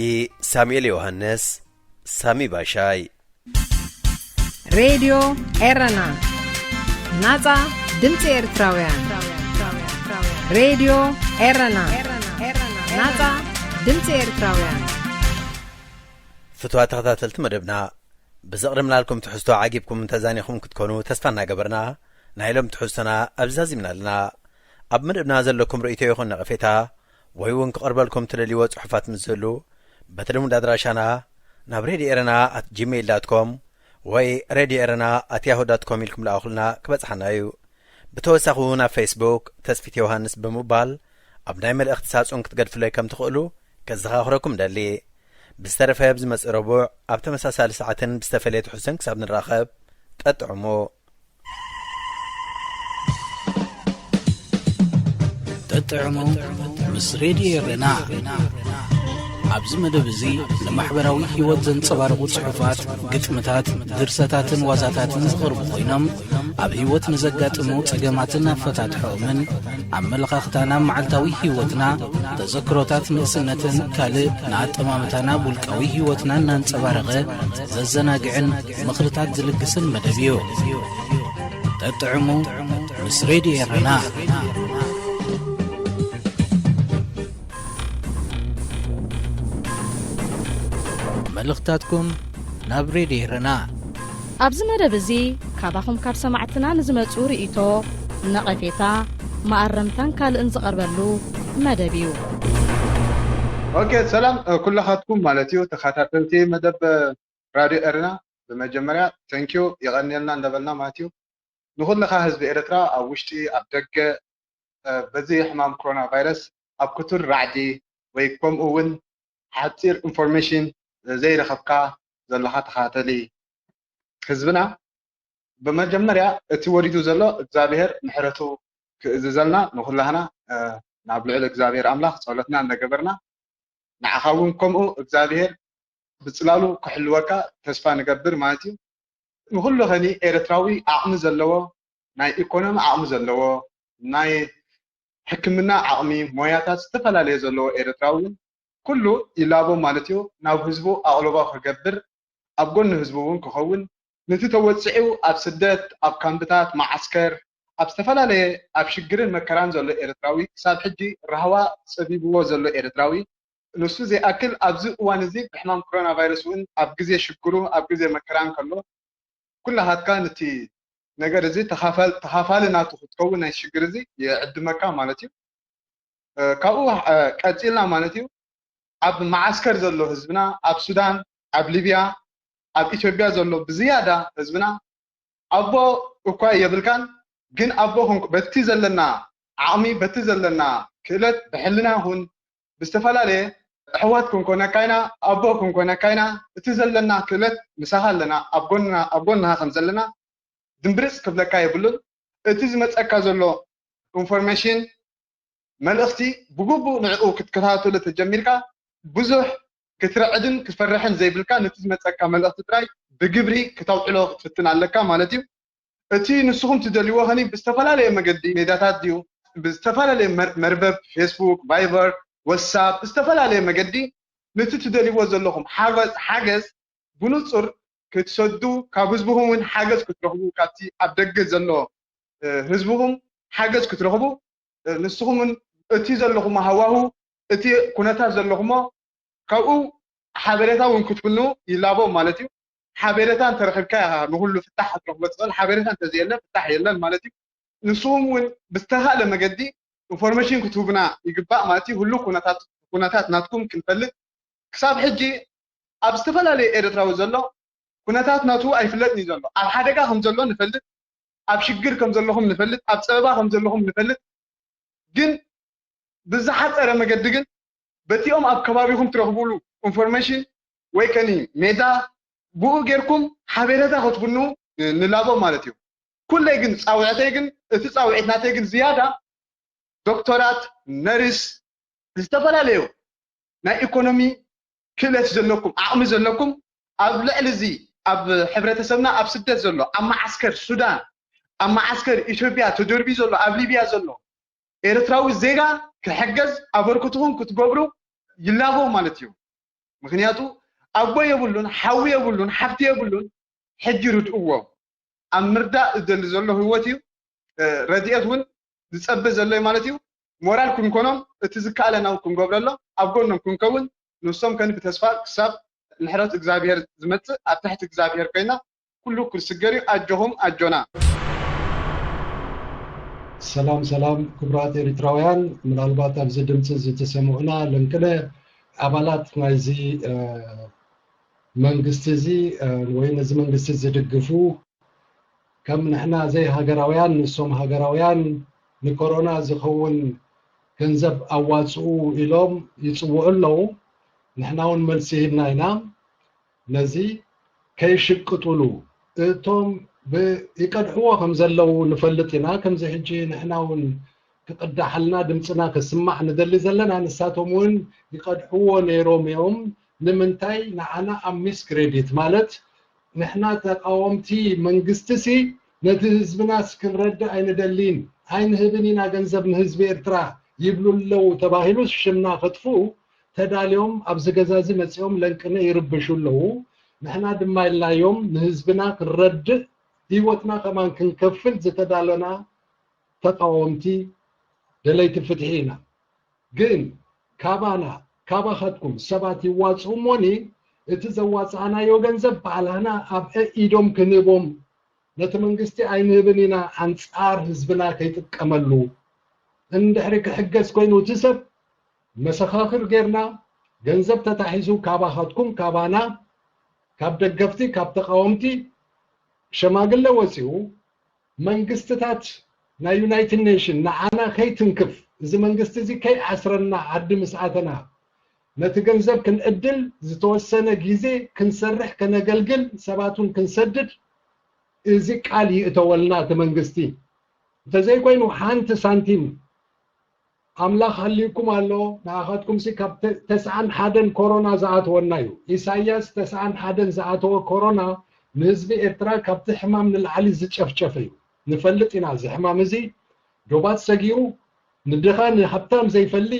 ሳሙኤል ዮሃንስ፣ ሳሚ ባሻይ። ሬድዮ ኤረና፣ ናጻ ድምጺ ኤርትራውያን። ሬድዮ ኤረና፣ ናጻ ድምጺ ኤርትራውያን። ፍቱዋት ተኸታተልቲ መደብና፣ ብዘቕረብናልኩም ትሕዝቶ ዓጊብኩም እንተዛኒኹም ክትኮኑ ተስፋ እናገበርና፣ ናይ ሎም ትሕዝቶና ኣብዚ ዛዚምና ኣለና። ኣብ መደብና ዘለኩም ርእይቶ ይኹን ነቐፌታ፣ ወይ እውን ክቐርበልኩም ትደልይዎ ጽሑፋት ምስ ዝህሉ፣ በቲ ልሙድ ኣድራሻና ናብ ሬድዮ ኤረና ኣት ጂሜይል ዳት ኮም ወይ ሬድዮ ኤረና ኣት ያሁ ዳት ኮም ኢልኩም ልኣኹልና፣ ክበጽሓና እዩ። ብተወሳኺ እውን ኣብ ፌስቡክ ተስፊት ዮሃንስ ብምባል ኣብ ናይ መልእኽቲ ሳጹን ክትገድፉለይ ከም ትኽእሉ ከዘኻኽረኩም ደሊ። ብዝተረፈ፣ ኣብ ዝመጽእ ረቡዕ ኣብ ተመሳሳሊ ሰዓትን ብዝተፈለየ ትሕዝቶን ክሳብ ንራኸብ፣ ጠጥዕሙ። ጠጥዕሙ ምስ ሬድዮ ኤረና። ኣብዚ መደብ እዚ ንማሕበራዊ ህይወት ዘንጸባርቑ ጽሑፋት፣ ግጥምታት፣ ድርሰታትን ዋዛታትን ዝቐርቡ ኮይኖም፣ ኣብ ህይወት ንዘጋጥሙ ጸገማትን ኣፈታትሖኦምን፣ ኣመለኻኽታና፣ መዓልታዊ ህይወትና፣ ተዘክሮታት ንእስነትን ካልእ ንኣጠማምታና ኣብ ውልቃዊ ህይወትና እናንጸባረቐ ዘዘናግዕን ምኽርታት ዝልግስን መደብ እዩ። ጠጥዕሙ ምስ ሬድዮ ኤረና። መልእኽታትኩም ናብ ሬድዮ ኤረና። ኣብዚ መደብ እዚ ካባኹም ካብ ሰማዕትና ንዝመጹ ርእይቶ፣ ነቐፌታ፣ መኣረምታን ካልእን ዝቐርበሉ መደብ እዩ። ኦኬ፣ ሰላም፣ እ፣ ኩላኻትኩም ማለት እዩ፣ ተኸታተልቲ መደብ፣ እ፣ ራድዮ ኤረና፣ ብመጀመርያ ተንኪዩ የቐንየልና እንዳበልና ማለት እዩ። ንኹልኻ ህዝቢ ኤርትራ ኣብ ውሽጢ፣ ኣብ ደገ፣ እ፣ በዚ ሕማም ኮሮና ቫይረስ ኣብ ክቱር ራዕዲ ወይ ከምኡ እውን ሓጺር ኢንፎርሜሽን ዘይረኸብካ ዘለኻ ተኸታተሊ ህዝብና፣ ብመጀመርያ እቲ ወሪዱ ዘሎ እግዚኣብሔር ምሕረቱ ክእዝዘልና ንኹላህና፣ እ፣ ናብ ልዑል እግዚኣብሔር ኣምላኽ ጸሎትና እናገበርና፣ ንዓኻ እውን ከምኡ እግዚኣብሔር ብጽላሉ ክሕልወካ ተስፋ ንገብር ማለት እዩ። ንኹሉ ኸኒ ኤርትራዊ ዓቕሚ ዘለዎ፣ ናይ ኢኮኖሚ ዓቕሚ ዘለዎ፣ ናይ ሕክምና ዓቕሚ፣ ሞያታት ዝተፈላለየ ዘለዎ ኤርትራዊ እውን ኩሉ ይላቦ ማለት እዩ። ናብ ህዝቡ ኣቕልቦ ክገብር፣ ኣብ ጎኒ ህዝቡ እውን ክኸውን፣ ነቲ ተወጺዑ ኣብ ስደት፣ ኣብ ካምፕታት፣ መዓስከር፣ ኣብ ዝተፈላለየ ኣብ ሽግርን መከራን ዘሎ ኤርትራዊ፣ ክሳብ ሕጂ ራህዋ ጸቢብዎ ዘሎ ኤርትራዊ፣ ንሱ ዘይኣክል ኣብዚ እዋን እዚ ብሕማም ኮሮና ቫይረስ እውን ኣብ ግዜ ሽግሩ፣ ኣብ ግዜ መከራ እንከሎ፣ ኩላኻትካ ነቲ ነገር እዚ ተኻፋል-፣ ተኻፋሊ ናቱ ክትከውን ናይ ሽግር እዚ ይዕድመካ ማለት እዩ። እ፣ ካብኡ፣ እ፣ ቀጺልና ማለት እዩ፣ ኣብ መዓስከር ዘሎ ህዝብና፣ ኣብ ሱዳን፣ ኣብ ሊብያ፣ ኣብ ኢትዮጵያ ዘሎ ብዝያዳ ህዝብና ኣቦ እኳ የብልካን፣ ግን ኣቦ ክንኮ-፣ በቲ ዘለና ዓቕሚ፣ በቲ ዘለና ክእለት፣ ብሕልና ይኹን ብዝተፈላለየ ኣሕዋት ክንኮነካ ኢና፣ ኣቦ ክንኮነካ ኢና። እቲ ዘለና ክእለት ምሳኻ ኣለና፣ ኣብ ጎንና፣ ኣብ ጎንኻ ከም ዘለና ድምብርጽ ክብለካ የብሉን። እቲ ዝመጸካ ዘሎ ኢንፎርሜሽን፣ መልእኽቲ ብግቡእ ንዕኡ ክትከታተሎ ተጀሚርካ፣ ብዙሕ ክትርዕድን ክትፈርሕን ዘይብልካ፣ ነቲ ዝመጸካ መልእኽቲ ጥራይ ብግብሪ ክተውዕሎ ክትፍትን ኣለካ ማለት እዩ። እቲ ንስኹም ትደልይዎ ኸኒ ብዝተፈላለየ መገዲ ሜዳታት ድዩ፣ ብዝተፈላለየ መር-፣ መርበብ ፌስቡክ፣ ቫይበር፣ ወሳብ ዝተፈላለየ መገዲ ነቲ ትደልይዎ ዘለኹም ሓገዝ ብንጹር ክትሰዱ፣ ካብ ህዝብኹም እውን ሓገዝ ክትረኽቡ፣ ካብቲ ኣብ ደገ ዘሎ ህዝብኹም ሓገዝ ክትረኽቡ፣ ንስኹም እውን እቲ ዘለኹሞ ሃዋሁ፣ እቲ ኩነታት ዘለኹሞ ካብኡ ሓበሬታ እውን ክትፍኑ ይላቦ ማለት እዩ። ሓበሬታ እንተረኺብካ ኢኻ ንኹሉ ፍታሕ ክትረኽቦ ትኽእል። ሓበሬታ እንተዘየለ ፍታሕ የለን ማለት እዩ። ንስኹም እውን ብዝተኻእለ መገዲ ኢንፎርሜሽን ክትህቡና ይግባእ ማለት እዩ። ሁሉ ኩነታት ኩነታት ናትኩም ክንፈልጥ ክሳብ ሕጂ ኣብ ዝተፈላለየ ኤርትራዊ ዘሎ ኩነታት ናቱ ኣይፍለጥን እዩ ዘሎ። ኣብ ሓደጋ ከም ዘሎ ንፈልጥ፣ ኣብ ሽግር ከም ዘለኹም ንፈልጥ፣ ኣብ ጸበባ ከም ዘለኹም ንፈልጥ። ግን ብዝሓጸረ መገዲ ግን በቲኦም ኣብ ከባቢኹም ትረኽቡሉ ኢንፎርሜሽን ወይ ከኒ ሜዳ ብኡ ጌርኩም ሓበሬታ ክትፍኑ ንላቦ ማለት እዩ። ኩለይ ግን ጻውዕተይ ግን እቲ ጻውዒት ናተይ ግን ዝያዳ ዶክተራት፣ ነርስ፣ ዝተፈላለዩ ናይ ኢኮኖሚ ክእለት ዘለኩም ዓቕሚ ዘለኩም ኣብ ልዕሊ እዚ ኣብ ሕብረተሰብና ኣብ ስደት ዘሎ ኣብ መዓስከር ሱዳን ኣብ መዓስከር ኢትዮጵያ ተደርቢ ዘሎ ኣብ ሊብያ ዘሎ ኤርትራዊ ዜጋ ክሕገዝ ኣበርክትኹም ክትገብሩ ይላቦ ማለት እዩ። ምክንያቱ ኣቦ የብሉን፣ ሓዊ የብሉን፣ ሓፍቲ የብሉን። ሕጂ ርድእዎ። ኣብ ምርዳእ ዝደሊ ዘሎ ህይወት እዩ። ረድኤት እውን ዝጸበ ዘሎ እዩ ማለት እዩ። ሞራል ክንኮኖም እቲ ዝከኣለና እውን ክንገብረሎም ኣብ ጎኖም ክንከውን ንሶም ከን ብተስፋ ክሳብ ምሕረት እግዚኣብሔር ዝመጽእ ኣብ ትሕቲ እግዚኣብሔር ኮይና ኩሉ ክስገር እዩ። ኣጆኹም ኣጆና። ሰላም ሰላም ክቡራት ኤሪትራውያን፣ ምናልባት ኣብዚ ድምፂ እዚ ትሰምዑና ለንቅነ ኣባላት ናይዚ መንግስቲ እዚ ወይ ነዚ መንግስቲ ዝድግፉ ከም ንሕና ዘይሃገራውያን ንሶም ሃገራውያን ንኮሮና ዝኸውን ገንዘብ ኣዋፅኡ ኢሎም ይፅውዑ ኣለዉ። ንሕና እውን መልሲ ሂብና ኢና። ነዚ ከይሽቅጥሉ እቶም ይቀድሕዎ ከም ዘለዉ ንፈልጥ ኢና። ከምዚ ሕጂ ንሕና እውን ክቅዳሓልና ድምፅና ክስማዕ ንደሊ ዘለና ንሳቶም እውን ይቀድሕዎ ነይሮም እዮም። ንምንታይ ንዓና ኣብ ሚስ ክሬዲት ማለት ንሕና ተቃወምቲ መንግስቲ ሲ ነቲ ህዝብናስ ክንረድእ ኣይንደሊን ኣይንህብን ኢና ገንዘብ ንህዝቢ ኤርትራ ይብሉ ኣለዉ ተባሂሉ ሽምና ከጥፍኡ ተዳልዮም ኣብዚ ገዛ እዚ መፂኦም ለንቅነ ይርብሹ ኣለዉ። ንሕና ድማ ኢልናዮም ንህዝብና ክንረድእ ህይወትና ከማን ክንከፍል ዝተዳለና ተቃወምቲ ደለይቲ ፍትሒ ኢና። ግን ካባና ካባኻትኩም ሰባት ይዋፅኡ እሞኒ እቲ ዘዋፃእናዮ ገንዘብ ባዕላና ኣብ ኢዶም ክንህቦም ነቲ መንግስቲ ኣይንህብን ኢና ኣንፃር ህዝብና ከይጥቀመሉ እንድሕሪ ክሕገዝ ኮይኑ እቲ ሰብ መሰኻኽር ጌርና ገንዘብ ተታሒዙ ካባኻትኩም ካባና ካብ ደገፍቲ ካብ ተቃወምቲ ሸማግለ ወፂኡ መንግስትታት ናይ ዩናይትድ ኔሽን ንዓና ከይትንክፍ እዚ መንግስቲ እዚ ከይኣስረና ዓዲ ምስ ኣተና ነቲ ገንዘብ ክንዕድል ዝተወሰነ ግዜ ክንሰርሕ ከነገልግል ሰባት እውን ክንሰድድ እዚ ቃል ይእተወልና እቲ መንግስቲ እንተዘይኮይኑ ሓንቲ ሳንቲም ኣምላኽ ሃልዩኩም ኣሎ ንኣኻትኩም ሲ ካብ ተስዓን ሓደን ኮሮና ዝኣተወና እዩ ኢሳያስ ተስዓን ሓደን ዝኣተወ ኮሮና ንህዝቢ ኤርትራ ካብቲ ሕማም ንላዕሊ ዝጨፍጨፈ እዩ ንፈልጥ ኢና እዚ ሕማም እዚ ዶባት ሰጊሩ ንድኻ ንሃብታም ዘይፈሊ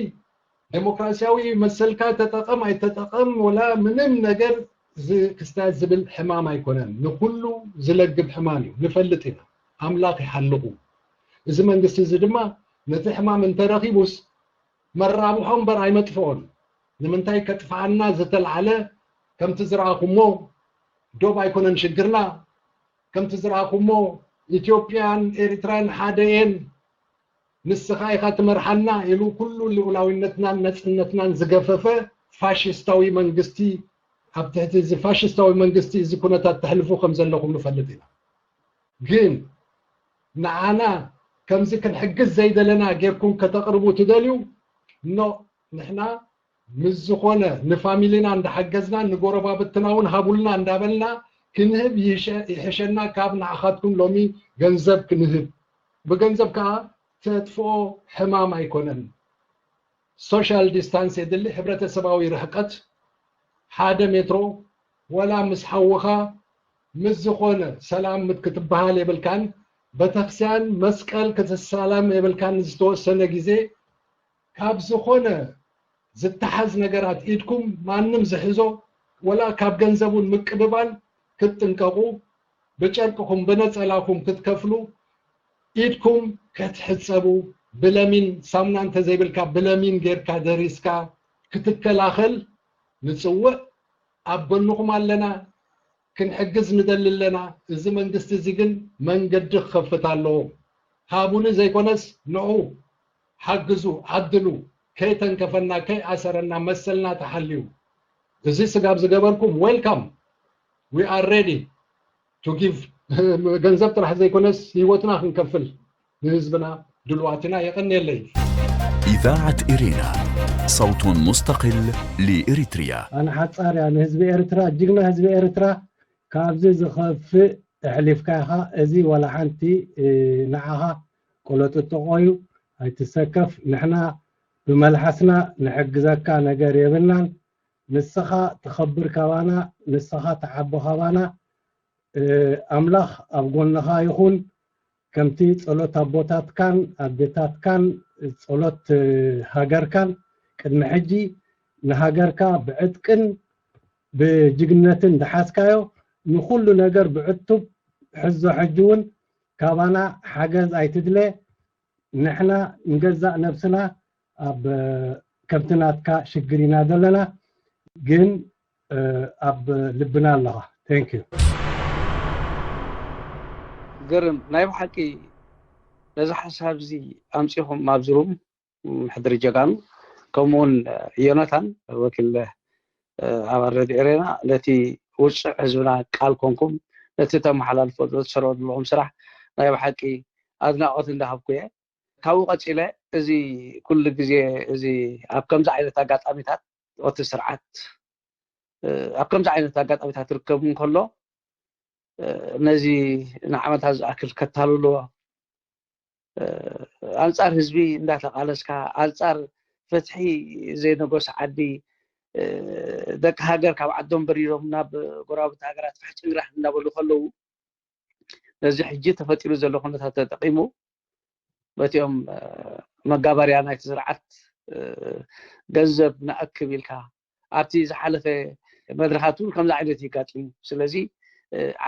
ዴሞክራሲያዊ መሰልካ ተጠቐም ኣይተጠቐም ወላ ምንም ነገር ክስታይ ዝብል ሕማም ኣይኮነን ንኩሉ ዝለግብ ሕማም እዩ ንፈልጥ ኢና ኣምላኽ ይሓልኹ እዚ መንግስቲ እዚ ድማ ነቲ ሕማም እንተረኺቡስ መራብሖ እምበር ኣይመጥፍኦን ንምንታይ ከጥፍኣና ዝተልዓለ ከምቲ ዝረኣኹሞ ዶብ ኣይኮነን ሽግርና ከምቲ ዝረኣኹሞ ኢትዮጵያን ኤሪትራን ሓደ እየን ንስኻ ኢኻ ትመርሓና ኢሉ ኩሉ ልኡላዊነትናን ነፅነትናን ዝገፈፈ ፋሽስታዊ መንግስቲ ኣብ ትሕቲ እዚ ፋሽስታዊ መንግስቲ እዚ ኩነታት ተሕልፉ ከም ዘለኹም ንፈልጥ ኢና ግን ንዓና ከምዚ ክንሕግዝ ዘይደለና ጌርኩም ከተቕርቡ ትደልዩ ኖ ንሕና ምስ ዝኾነ ንፋሚሊና እንዳሓገዝና ንጎረባብትና እውን ሃቡልና እንዳበልና ክንህብ ይሕሸና ካብ ንዓኻትኩም ሎሚ ገንዘብ ክንህብ ብገንዘብ ከዓ ተጥፍኦ ሕማም ኣይኮነን social distance የድሊ ሕብረተሰባዊ ርሕቀት ሓደ ሜትሮ ወላ ምስ ሓውኻ ምስ ዝኾነ ሰላም ክትበሃል የብልካን ቤተክርስቲያን መስቀል ክትሳለም የብልካን ዝተወሰነ ግዜ ካብ ዝኾነ ዝተሓዝ ነገራት ኢድኩም ማንም ዝሕዞ ወላ ካብ ገንዘቡን ምቅብባል ክትጥንቀቑ፣ ብጨርቅኹም ብነጸላኹም ክትከፍሉ ኢድኩም ክትሕጸቡ፣ ብለሚን ሳሙና እንተዘይብልካ ብለሚን ጌርካ ደሪስካ ክትከላኸል ንጽውዕ። ኣብ ጎንኹም ኣለና። ክንሕግዝ ንደሊ ኣለና። እዚ መንግስቲ እዚ ግን መንገዲ ክኸፍት ኣለዎ። ሃቡኒ ዘይኮነስ ንዑ ሓግዙ፣ ዓድሉ፣ ከይተንከፈና ከይኣሰረና መሰልና ተሓልዩ። እዚ ስጋብ ዝገበርኩም welcome, we are ready to give። ገንዘብ ጥራሕ ዘይኮነስ ህይወትና ክንከፍል ንህዝብና ድልዋት ኢና። የቐንየለይ። إذاعة إرينا، صوت مستقل لإريتريا. ኣነ ሓጻር እያ ንህዝቢ ኤርትራ፣ ጅግና ህዝቢ ኤርትራ ካብዚ ዝኸፍእ ኣሕሊፍካ ኢኻ። እዚ ዋላ ሓንቲ ንዓኻ ቆለጥጥቆ እዩ፣ ኣይትሰከፍ። ንሕና ብመልሓስና ንሕግዘካ ነገር የብልናን። ንስኻ ትኸብር ካባና፣ ንስኻ ትዓቢ ካባና። ኣምላኽ ኣብ ጎንኻ ይኹን። ከምቲ ጸሎት ኣቦታትካን ኣዴታትካን ጸሎት ሃገርካን ቅድሚ ሕጂ ንሃገርካ ብዕጥቅን ብጅግነትን ዝሓዝካዮ ንኹሉ ነገር ብዕቱብ ሕዞ። ሕጂ እውን ካባና ሓገዝ ኣይትድለ። ንሕና ንገዛእ ነብስና ኣብ ከምቲ ናትካ ሽግር ኢና ዘለና፣ ግን ኣብ ልብና ኣለኻ። Thank you። ግርም ናይ ብሓቂ ነዚ ሓሳብ እዚ ኣምፂኹም ኣብዚ ሩም ሕድሪ ጀጋኑ ከምኡውን ዮናታን ወኪል ኣባል ረድዮ ኤሬና ነቲ ውፅዕ ህዝብና ቃል ኮንኩም ነቲ ተመሓላልፎ ዘትሰሮ ዘለኹም ስራሕ ናይ ብሓቂ ኣድናቆት እንዳሃብኩ እየ። ካብኡ ቀፂለ እዚ ኩሉ ግዜ እዚ ኣብ ከምዚ ዓይነት ኣጋጣሚታት እቲ ስርዓት ኣብ ከምዚ ዓይነት ኣጋጣሚታት ርከብ እንከሎ ነዚ ንዓመታት ዝኣክል ከታልሎ ኣንፃር ህዝቢ እንዳተቃለስካ ኣንፃር ፍትሒ ዘይነገሱ ዓዲ ደቂ ሃገር ካብ ዓዶም በሪሮም ናብ ጎረባብቲ ሃገራት ፋሕ ጭንግራሕ እንዳበሉ ከለዉ ነዚ ሕጂ ተፈጢሩ ዘሎ ኩነታት ተጠቂሙ በቲኦም መጋበርያ ናይቲ ስርዓት ገንዘብ ንኣክብ ኢልካ ኣብቲ ዝሓለፈ መድረኻት እውን ከምዚ ዓይነት እዩ ኣጋጢሙ። ስለዚ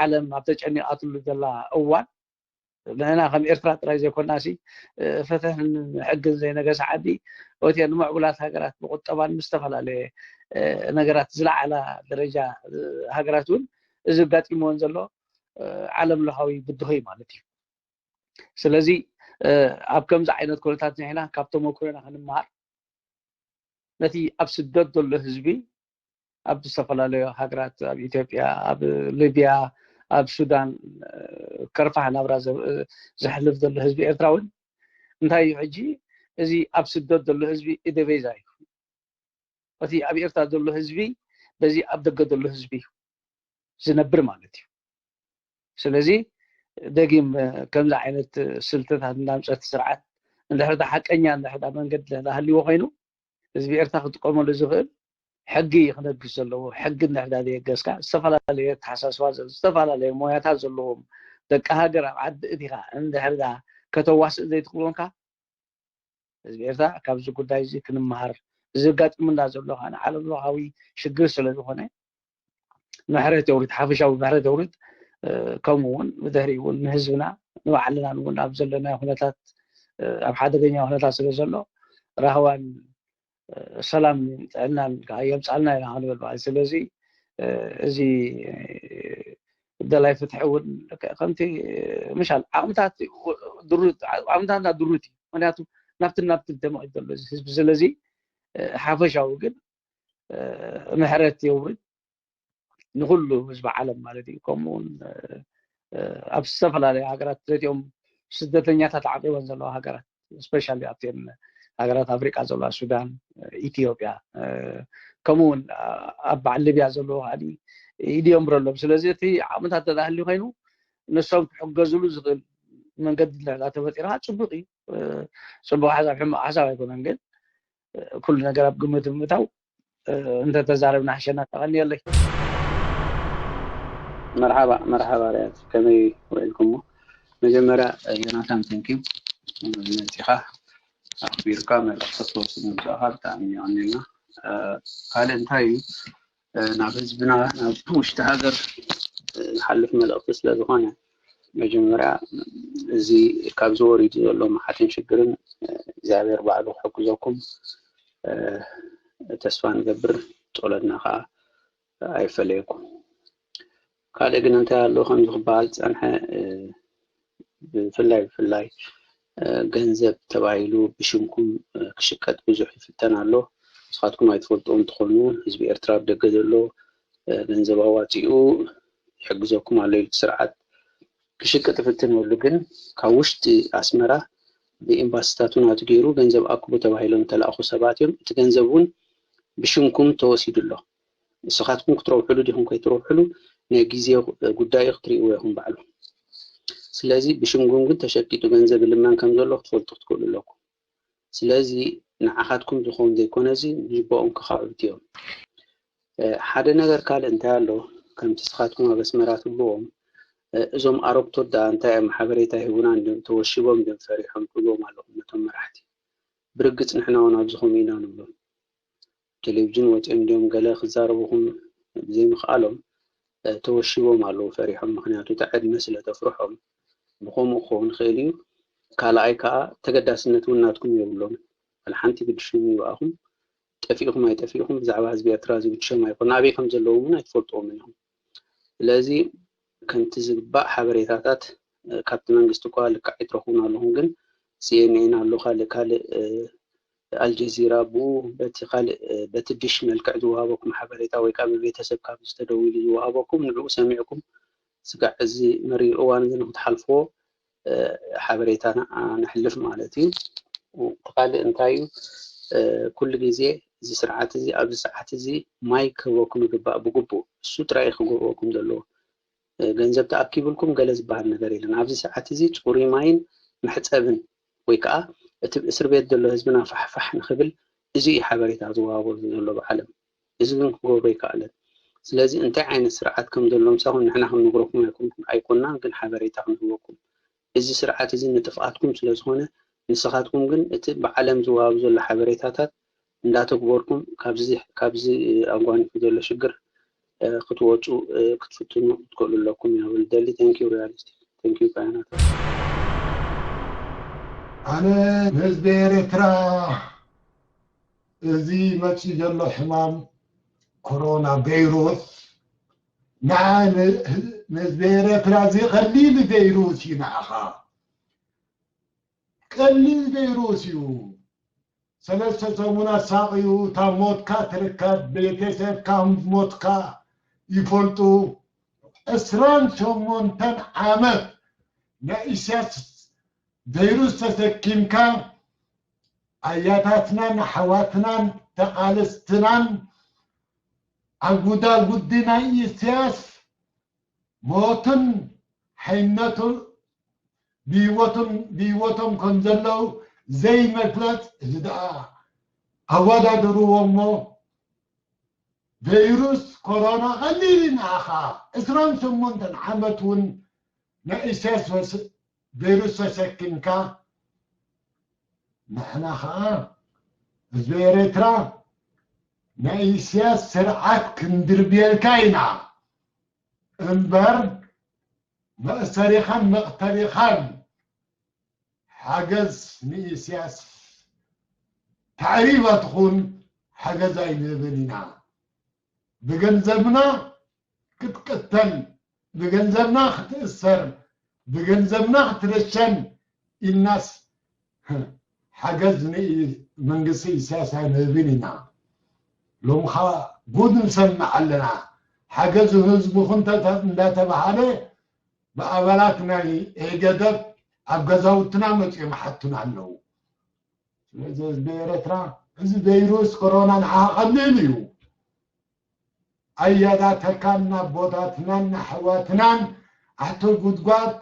ዓለም ኣብ ተጨኒቓትሉ ዘላ እዋን ንሕና ከም ኤርትራ ጥራይ ዘይኮናሲ ፍትሕን ሕግን ዘይነገሰ ዓዲ ወትየ ንምዕቡላት ሃገራት ብቁጠባን ምስ ዝተፈላለየ ነገራት ዝለዓላ ደረጃ ሃገራት እውን እዚ ኣጋጢምወን ዘሎ ዓለም ለኻዊ ብድሆ እዩ ማለት እዩ። ስለዚ ኣብ ከምዚ ዓይነት ኩነታት ንሕና ካብ ተመኩሮና ክንመሃር ነቲ ኣብ ስደት ዘሎ ህዝቢ ኣብ ዝተፈላለዩ ሃገራት ኣብ ኢትዮጵያ ኣብ ሊብያ ኣብ ሱዳን ከርፋሕ ናብራ ዘሕልፍ ዘሎ ህዝቢ ኤርትራ እውን እንታይ እዩ ሕጂ እዚ ኣብ ስደት ዘሎ ህዝቢ ኢደቤዛ እዩ። እቲ ኣብ ኤርትራ ዘሎ ህዝቢ በዚ ኣብ ደገ ዘሎ ህዝቢ እዩ ዝነብር ማለት እዩ። ስለዚ ደጊም ከምዚ ዓይነት ስልትታት እንዳምፀት ስርዓት እንድሕር ሓቀኛ እንድሕር መንገዲ ሃልዎ ኮይኑ ህዝቢ ኤርትራ ክጥቀመሉ ዝኽእል ሕጊ ክነግስ ዘለዎ ሕጊ እንድሕር ዘየገስካ ዝተፈላለየ ተሓሳስባ ዝተፈላለዩ ሞያታት ዘለዎም ደቂ ሃገር ኣብ ዓዲ እቲኻ እንድሕር ከተዋስእ ዘይትኽእሎንካ ህዝቢ ኤርትራ ካብዚ ጉዳይ እዚ ክንመሃር እዚ ኣጋጢሙና ዘሎ ከዓ ንዓለም ለኻዊ ሽግር ስለ ዝኾነ ምሕረት የውርድ ሓፈሻዊ ምሕረት የውርድ ከምኡ እውን ብድሕሪ እውን ንህዝብና ንባዕልናን እውን ኣብ ዘለና ኩነታት ኣብ ሓደገኛ ኩነታት ስለ ዘሎ ራህዋን ሰላም ጥዕናን ከዓ የምፃልና ኢና ክንብል ማለት ስለዚ እዚ ደላይ ፍትሒ እውን ከምቲ ምሻል ዓቕምታት ዓቕምታትና ድሩት እዩ ምክንያቱ ናብትን ናብትን ተመቒት ዘሎ ህዝቢ ስለዚ ሓፈሻዊ ግን ምሕረት የውርድ ንኩሉ ህዝቢ ዓለም ማለት እዩ ከምኡውን ኣብ ዝተፈላለዩ ሃገራት ዘትኦም ስደተኛታት ዓቂበን ዘለዋ ሃገራት ስፔሻሊ ኣብተን ሃገራት ኣፍሪቃ ዘለዋ ሱዳን ኢትዮጵያ ከምኡውን ኣብ በዓል ሊብያ ዘለዎ ከዓ ኢድዮም ብረሎም ስለዚ እቲ ዓቕምታት ተዳህሊ ኮይኑ ንሶም ክሕገዝሉ ዝኽእል መንገዲ ተፈጢራ ፅቡቅ እዩ ፅቡቅ ሓሳብ ሕማቅ ሓሳብ ኣይኮነን ግን ኩሉ ነገር ኣብ ግምት ብምእታው እንተተዛረብና ሓሸና ተቐንየለይ መርሓባ መርሓባ ርያት ከመይ ውዒልኩሞ መጀመርያ ዮናታን ተንኪው መፂኻ ኣኽቢርካ መልእኽቲ ክትወስድ ምብዛእኻ ብጣዕሚ የቐንየልና ካልእ እንታይ እዩ ናብ ህዝብና ናብ ውሽጢ ሃገር ዝሓልፍ መልእኽቲ ስለ ዝኾነ፣ መጀመርያ እዚ ካብዚ ወሪዱ ዘሎ መዓትን ሽግርን እግዚኣብሔር ባዕሉ ክሕግዘኩም ተስፋ ንገብር። ጸሎትና ከዓ ኣይፈለየኩም። ካልእ ግን እንታይ ኣሎ ከምዚ ክበሃል ዝጸንሐ፣ ብፍላይ ብፍላይ ገንዘብ ተባሂሉ ብሽምኩም ክሽቀጥ ብዙሕ ይፍተን ኣሎ። ንስኻትኩም ኣይትፈልጥዎ እንትኾኑ፣ ህዝቢ ኤርትራ ኣብ ደገ ዘሎ ገንዘብ ኣዋጺኡ ይሕግዘኩም ኣሎ ኢሉ እቲ ስርዓት ክሽቅጥ ይፍትን ይብሉ። ግን ካብ ውሽጢ ኣስመራ ብኤምባሲታት እውን ኣትገይሩ ገንዘብ ኣክቡ ተባሂሎም ዝተላእኹ ሰባት እዮም። እቲ ገንዘብ እውን ብሽምኩም ተወሲዱ ኣሎ። ንስኻትኩም ክትረብሕሉ ዲኹም ከይትረብሕሉ ናይ ግዜ ጉዳይ እዩ፣ ክትርእይዎ ኢኹም ባዕሉ። ስለዚ ብሽምኩም ግን ተሸቂጡ ገንዘብ ይልመን ከም ዘሎ ክትፈልጡ ክትክእሉ ኣለኩም። ስለዚ ንዓኻትኩም ዝኸውን ዘይኮነ እዚ ንጅቦኦም ክኻዕብት እዮም። ሓደ ነገር ካልእ እንታይ ኣሎ፣ ከምቲ ንስኻትኩም ኣብ ኣስመራ ትብልዎም እዞም ኣረግቶት ደኣ እንታይ እዮም ሓበሬታ ሂቡና እንድዮም ተወሺቦም እንድዮም ፈሪሖም ትብልዎም ኣለኹም ነቶም መራሕቲ። ብርግጽ ንሕና እውን ኣብዚ ከምኡ ኢና ንብሎም። ቴሌቪዥን ወጺኦም እንድዮም ገለ ክዛረቡኹም ብዘይምኽኣሎም ተወሺቦም ኣለዉ ፈሪሖም። ምኽንያቱ እቲ ዕድመ ስለ ተፍርሖም ብኸምኡ ክኸውን ይኽእል እዩ። ካልኣይ ከኣ ተገዳስነት እውን ናትኩም የብሎም። ዋላ ሓንቲ ግድሽም ይብኣኹም። ጠፊእኹም ኣይጠፊእኹም ብዛዕባ ህዝቢ ኤርትራ ዝግድሾም ኣይኮነ። ኣበይ ከም ዘለዉ እውን ኣይትፈልጥዎም ኢኹም። ስለዚ ከምቲ ዝግባእ ሓበሬታታት ካብቲ መንግስቲ እኳ ልክዕ ኣይትረኽቡን ኣለኹም፣ ግን ሲኤንኤን ኣሎ፣ ካልእ ካልእ ኣልጀዚራ ብኡ በቲ ካልእ በቲ ድሽ መልክዕ ዝወሃበኩም ሓበሬታ ወይ ከዓ ብቤተሰብ ካብ ዝተደዊሉ ዝወሃበኩም ንዕኡ ሰሚዕኩም ስጋዕ እዚ መሪር እዋን እዚ ንክትሓልፍዎ ሓበሬታና ነሕልፍ ማለት እዩ። እቲ ካልእ እንታይ እዩ፣ ኩሉ ግዜ እዚ ስርዓት እዚ ኣብዚ ሰዓት እዚ ማይ ክህበኩም ይግባእ ብግቡእ። እሱ ጥራይ እዩ ክገብረኩም ዘለዎ። ገንዘብ ተኣኪብልኩም ገለ ዝበሃል ነገር የለን። ኣብዚ ሰዓት እዚ ፅሩይ ማይን መሕፀብን ወይ ከዓ እቲ እስር ቤት ዘሎ ህዝብና ፋሕፋሕ ንክብል እዚ እዩ ሓበሬታ ዝወሃበሉ ዘሎ ብዓለም። እዚ ግን ክገብሮ ኣይከኣለን። ስለዚ እንታይ ዓይነት ስርዓት ከም ዘሎ ምሳኹም ንሕና ክንነግረኩም ኣይኮንኩም ኣይኮናን፣ ግን ሓበሬታ ክንህበኩም። እዚ ስርዓት እዚ ንጥፍኣትኩም ስለ ዝኾነ ንስኻትኩም ግን እቲ ብዓለም ዝወሃብ ዘሎ ሓበሬታታት እንዳተግበርኩም ካብዚ ካብዚ ኣጓኒፉ ዘሎ ሽግር ክትወፁ ክትፍትኑ ክትክእሉ ኣለኩም ኢና ብል ደሊ። Thank you Realistic። Thank you ካህናት። ኣነ ንህዝቢ ኤርትራ እዚ መፂኡ ዘሎ ሕማም ኮሮና ቫይረስ ንዓ ንህዝቢ ኤርትራ እዚ ቀሊል ቫይረስ እዩ። ንዓኻ ቀሊል ቫይረስ እዩ። ሰለስተ ሰሙን ኣሳቕዩ እታ ሞትካ ትርከብ፣ ቤተሰብካ ሞትካ ይፈልጡ። ዕስራን ሸሞንተን ዓመት ናይ ኢሳያስ ቫይረስ ተሰኪምካ ኣያታትናን ኣሕዋትናን ተቓለስትናን ኣጉዳጉዲ ናይ ኢሳያስ ሞትን ሓይነቱ ብህይወቶም ከም ዘለዉ ዘይመግለጽ እዚ ደኣ ኣወዳድርዎ እሞ ቨይሩስ ኮሮና ቀሊል እዩ ንዓኻ ዕስራን ሸሞንተን ዓመት እውን ናይ ኢሳያስ ቨይሩስ ተሰኪምካ ንሕና ኸዓ ህዝቢ ኤርትራ ናይ ኢሳያስ ስርዓት ክንድርብየልካ ኢና እምበር መእሰሪኻን መቕተሊኻን ሓገዝ ንኢሳያስ ታዕሪባ ትኹን ሓገዝ ኣይንህብን ኢና። ብገንዘብና ክትቅተል፣ ብገንዘብና ክትእሰር፣ ብገንዘብና ክትርሸን ኢልናስ ሓገዝ ንመንግስቲ ኢሳያስ ኣይንህብን ኢና። ሎሚ ኸዓ ጉድ ንሰምዕ ኣለና። ሓገዝ ንህዝብኹም እንዳተባሃለ ብኣባላት ናይ ኢህገደፍ ኣብ ገዛውትና መፂኦም ሓቱና ኣለዉ። ስለዚ ህዝቢ ኤርትራ እዚ ቨይሩስ ኮሮና ንዓኻ ቀሊል እዩ። ኣያታትካን ኣቦታትናን ኣሕዋትናን ኣሕቶ ጉድጓድ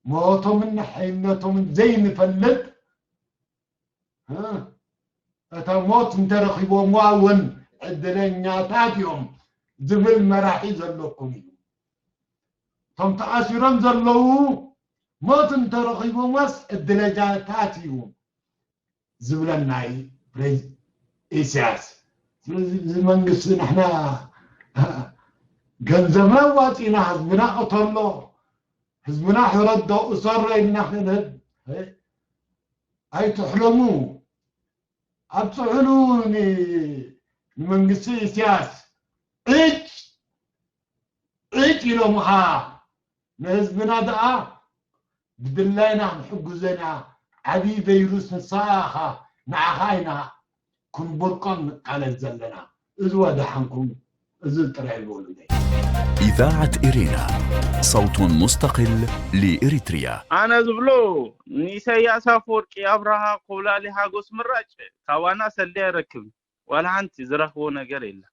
ሞቶምን ሕይነቶምን ዘይንፈልጥ እታ ሞት እንተረኺቦምዋ እውን ዕድለኛታት እዮም ዝብል መራሒ ዘለኩም እዩ። እቶም ተኣሲሮም ዘለዉ ሞት እንተረኺቦምዋስ ዕድለኛታት እዩ ዝብለና እዩ ፕሬዝ- ኢሳያስ። ስለዚ እዚ መንግስቲ ንሕና ገንዘብና ኣዋፂና ህዝብና ቀተሎ፣ ህዝብና ሕረዶ እሰሮ ኢልና ክንህብ ኣይትሕለሙ። ኣብፅሑሉ ን-፣ ንመንግስቲ ኢሳያስ ዕጭ ዕጭ ኢሎምኻ ንህዝብና ደኣ ብድላይና ክንሕግዞ ኢና። ዓብዪ ቨይሩስ ንስኻ ኢኻ፣ ንዓኻ ኢና ክንቦልቆን ንቃለስ ዘለና። እዚ ወደሓንኩም፣ እዚ ጥራይ በሉለይ። إذاعة إرينا، صوت مستقل لإريتريا. ኣነ ዝብሎ ንኢሳያስ ኣፈወርቂ ኣብርሃ ኮብላሊ ሓጎስ ምራጭ ካባና ሰልዲ ኣይረክብን። ዋላ ሓንቲ ዝረኽቦ ነገር የለን።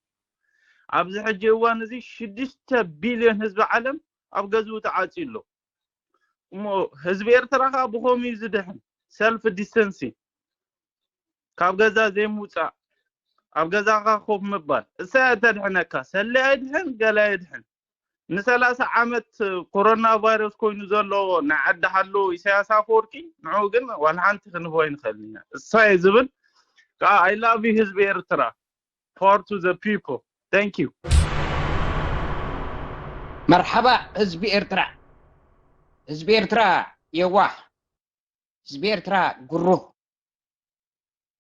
ኣብዚ ሕጂ እዋን እዚ ሽዱሽተ ቢልዮን ህዝቢ ዓለም ኣብ ገዝኡ ተዓፅዩ ኣሎ። እሞ ህዝቢ ኤርትራ ከዓ ብኸምኡ እዩ ዝድሕን። ሰልፍ ዲስተንሲንግ፣ ካብ ገዛ ዘይምውፃእ፣ ኣብ ገዛኻ ኮፍ ምባል። እሳ እያ ተድሕነካ። ሰለ ኣይድሕን፣ ገለ ኣይድሕን። ንሰላሳ ዓመት ኮሮና ቫይረስ ኮይኑ ዘሎ ናይ ዓዲ ሃሎ ኢሳያስ ኣፈወርቂ ንዑ ግን ዋላ ሓንቲ ክንህቦ ኣይንኽእልን ኢና። እሳ እየ ዝብል ከዓ I love you ህዝቢ ኤርትራ። Power to the people. Thank you. መርሓባ ህዝቢ ኤርትራ። ህዝቢ ኤርትራ የዋህ፣ ህዝቢ ኤርትራ ግሩህ።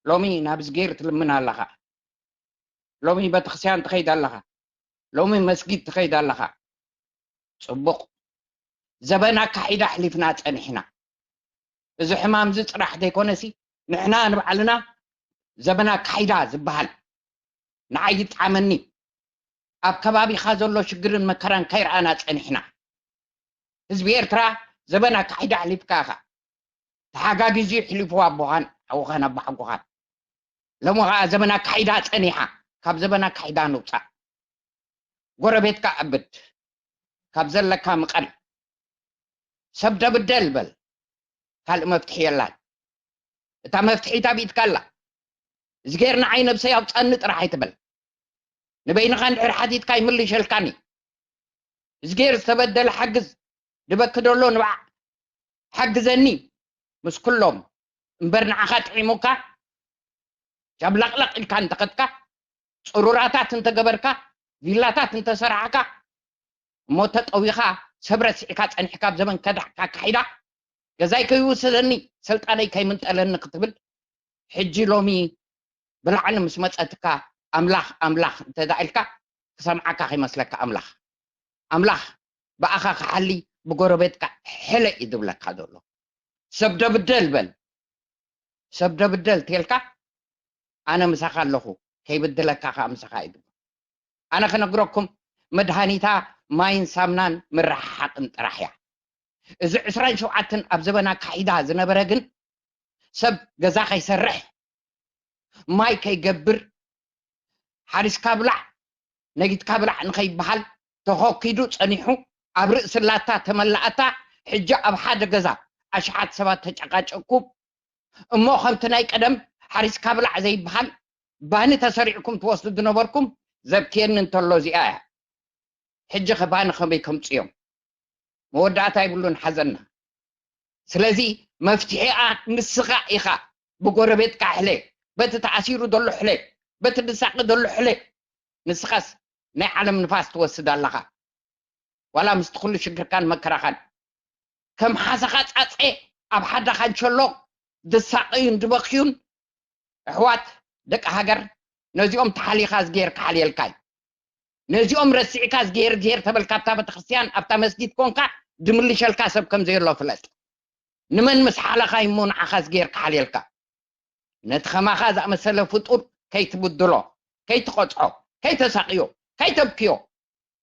ሎሚ ናብ እዝጌር ትልምን ኣለኻ። ሎሚ ቤተክርስትያን ትኸይድ ኣለኻ። ሎሚ መስጊድ ትኸይድ ኣለኻ። ጽቡቕ። ዘበን ኣካሒዳ ኣሕሊፍና ጸኒሕና። እዚ ሕማም እዚ ጽራሕ ዘይኮነሲ ንሕና ንባዕልና ዘበን ኣካሒዳ ዝበሃል ንዓይ ይጥዓመኒ። ኣብ ከባቢኻ ዘሎ ሽግርን መከራን ከይረኣና ጸኒሕና። ህዝቢ ኤርትራ ዘበን ኣካሒዳ ኣሕሊፍካ ኢኻ። ተሓጋጊዙ ይሕሊፉ ኣቦኻን ሓውኻን ኣቦሓጎኻን። ሎሚ ኸዓ ዘበን ኣካሒዳ ጸኒሓ። ካብ ዘበን ኣካሒዳ ንውጻእ። ጎረቤትካ ኣብድ። ካብ ዘለካ ምቐል። ሰብ ደብደል በል። ካልእ መፍትሒ የላን። እታ መፍትሒት ኣብ ኢድካ ኣላ። እዝጌር ንዓይ ነብሰይ ኣውጻኒ ጥራሕ ኣይትበል። ንበይንኻ እንድሕር ሓቲትካ ይምልሸልካን እዩ። እዝጌር ዝተበደለ ሓግዝ፣ ድበኪ ደሎ ንባዕ ሓግዘኒ ምስ ኩሎም እምበር ንዓኻ ጥዒሙካ ጃብላቕላቕ ኢልካ እንተኸድካ፣ ጽሩራታት እንተገበርካ፣ ቪላታት እንተሰራሕካ፣ እሞ ተጠዊኻ ሰብ ረሲዕካ ጸኒሕካ ኣብ ዘበን ከዳዕ ካካሒዳ ገዛይ ከይውሰደኒ ሰልጣነይ ከይምንጠለኒ ክትብል ሕጂ ሎሚ ብላዕሊ ምስ መጸትካ ኣምላኽ ኣምላኽ እንተዳ ኢልካ ክሰምዓካ ከይመስለካ ኣምላኽ ኣምላኽ ብኣኻ ክሓሊ ብጎረቤትካ ሕለ እዩ ዝብለካ ዘሎ። ሰብ ደብደል በል ሰብ ደብደል ቴልካ ኣነ ምሳኻ ኣለኹ ከይብድለካ ከዓ ምሳኻ እዩ። ኣነ ክነግረኩም መድሃኒታ ማይን ሳምናን ምርሕሓቕን ጥራሕ እያ። እዚ ዕስራን ሸውዓተን ኣብ ዘበና ካሒዳ ዝነበረ ግን ሰብ ገዛ ከይሰርሕ ማይ ከይገብር ሓሪስካ ብላዕ ነጊትካ ብላዕ ንኸይበሃል ተኾኪዱ ጸኒሑ ኣብ ርእሲ ላታ ተመላእታ ሕጂ ኣብ ሓደ ገዛ ኣሽሓት ሰባት ተጨቃጨቅኩም እሞ ከምቲ ናይ ቀደም ሓሪስካ ብላዕ ዘይበሃል ባኒ ተሰሪዕኩም ትወስዱ ዝነበርኩም ዘብክየኒ እንተሎ እዚኣ እያ። ሕጂ ኸ ባኒ ከመይ ከምፅዮም? መወዳእታ ይብሉን ሓዘንና። ስለዚ መፍትሒኣ ንስኻ ኢኻ። ብጎረቤትካ ሕለ፣ በቲ ተኣሲሩ ዘሎ ሕለ፣ በቲ ድሳቂ ዘሎ ሕለ። ንስኻስ ናይ ዓለም ንፋስ ትወስድ ኣለኻ። ዋላ ምስቲ ኩሉ ሽግርካን መከራኻን ከም ሓሰኻ ጻጸ ኣብ ሓዳ ካንቸሎ ድሳቀዩን ድበኽዩን ኣሕዋት ደቂ ሃገር ነዚኦም ተሓሊኻ ዝገይር ክሓልየልካ እዩ። ነዚኦም ረሲዕካ ዝገይር ገይር ተበልካ ኣብታ ቤተክርስትያን ኣብታ መስጊድ ኮንካ ድምልሸልካ ሰብ ከም ዘየሎ ፍለጥ። ንመን ምስ ሓለኻ እሞ ንዓኻ ዝገይር ክሓልየልካ። ነቲ ኸማኻ ዝኣመሰለ ፍጡር ከይትብድሎ፣ ከይትቐጽዖ፣ ከይተሳቕዮ፣ ከይተብክዮ፣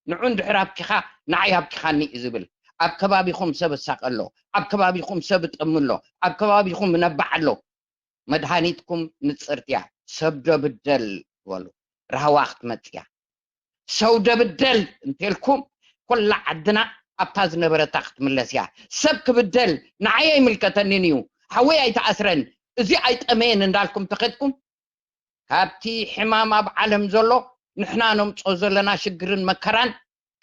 ንዑ እንድሕር ኣብኪኻ ንዓይ ኣብኪኻኒ እዩ ዝብል። ኣብ ከባቢኹም ሰብ እሳቐ ኣሎ፣ ኣብ ከባቢኹም ሰብ እጠሚ ኣሎ፣ ኣብ ከባቢኹም እነባዕ ኣሎ። መድሃኒትኩም ንጽርቲ እያ። ሰብ ዶ ብደል በሉ፣ ራህዋ ክትመጽእ እያ። ሰው ደብደል እንተልኩም ኩላ ዓድና ኣብታ ዝነበረታ ክትምለስ እያ። ሰብ ክብደል ንዓይ ኣይምልከተንን እዩ፣ ሓወይ ኣይተኣስረን፣ እዚ ኣይጠመየን እንዳልኩም ተኸድኩም ካብቲ ሕማም ኣብ ዓለም ዘሎ ንሕና ነምጾ ዘለና ሽግርን መከራን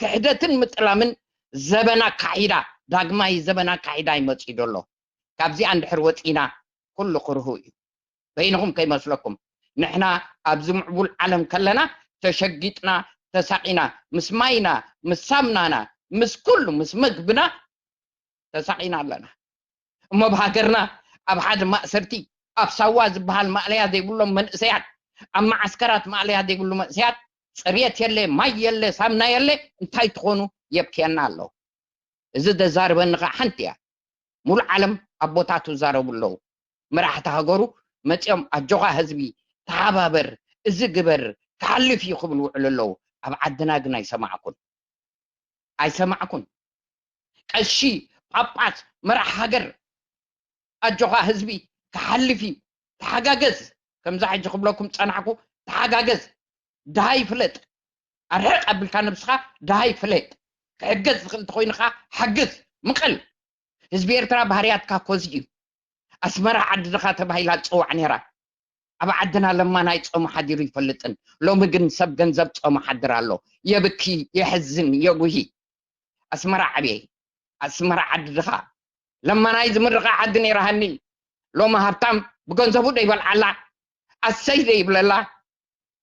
ክሕደትን ምጥላምን ዘበና ካሒዳ ዳግማይ ዘበና ካሒዳ ይመጽእ ዘሎ። ካብዚኣ እንድሕር ወጺና ኩሉ ክርሁ እዩ። በይንኹም ከይመስለኩም ንሕና ኣብዚ ምዕቡል ዓለም ከለና ተሸጊጥና፣ ተሳቒና፣ ምስ ማይና፣ ምስ ሳምናና፣ ምስ ኩሉ፣ ምስ መግብና ተሳቒና ኣለና። እሞ ብሃገርና ኣብ ሓደ ማእሰርቲ ኣብ ሳዋ ዝበሃል ማእለያ ዘይብሎም መንእሰያት፣ ኣብ መዓስከራት ማእለያ ዘይብሉ መንእሰያት፣ ጽርየት የለ፣ ማይ የለ፣ ሳምና የለ፣ እንታይ ትኾኑ? የብክየና ኣሎ። እዚ ዘዛርበኒ ኸዓ ሓንቲ እያ። ሙሉ ዓለም ኣቦታቱ ይዛረቡ ኣለዉ። መራሕቲ ሃገሩ መጺኦም ኣጆኻ ህዝቢ ተሓባበር፣ እዚ ግበር፣ ክሓልፍ እዩ ክብሉ ውዕሉ ኣለዉ። ኣብ ዓድና ግን ኣይሰማዕኩን። ኣይሰማዕኩን። ቀሺ፣ ጳጳስ፣ መራሕ ሃገር ኣጆኻ ህዝቢ ክሓልፍ እዩ፣ ተሓጋገዝ፣ ከምዛ ሕጂ ክብለኩም ጸናሕኩ፣ ተሓጋገዝ፣ ድሃይ ፍለጥ፣ ኣርሕቕ ኣቢልካ ነብስኻ ድሃይ ፍለጥ፣ ክሕገዝ ዝኽእል እንተኾይንኻ ሓግዝ፣ ምቐል። ህዝቢ ኤርትራ ባህርያትካ ኮዚ እዩ። ኣስመራ ዓዲ ድኻ ተባሂላ ትጸዋዕ ነይራ። ኣብ ዓድና ለማናይ ጾሙ ሓዲሩ ይፈልጥን። ሎሚ ግን ሰብ ገንዘብ ጾሙ ሓድር ኣሎ። የብኪ፣ የሕዝን፣ የጉሂ። ኣስመራ ዓብየ፣ ኣስመራ ዓዲ ድኻ። ለማናይ ዝምርቓ ዓዲ ነይራ ሃኒ። ሎሚ ሃብታም ብገንዘቡ ደይበልዓላ፣ ኣሰይ ደይብለላ፣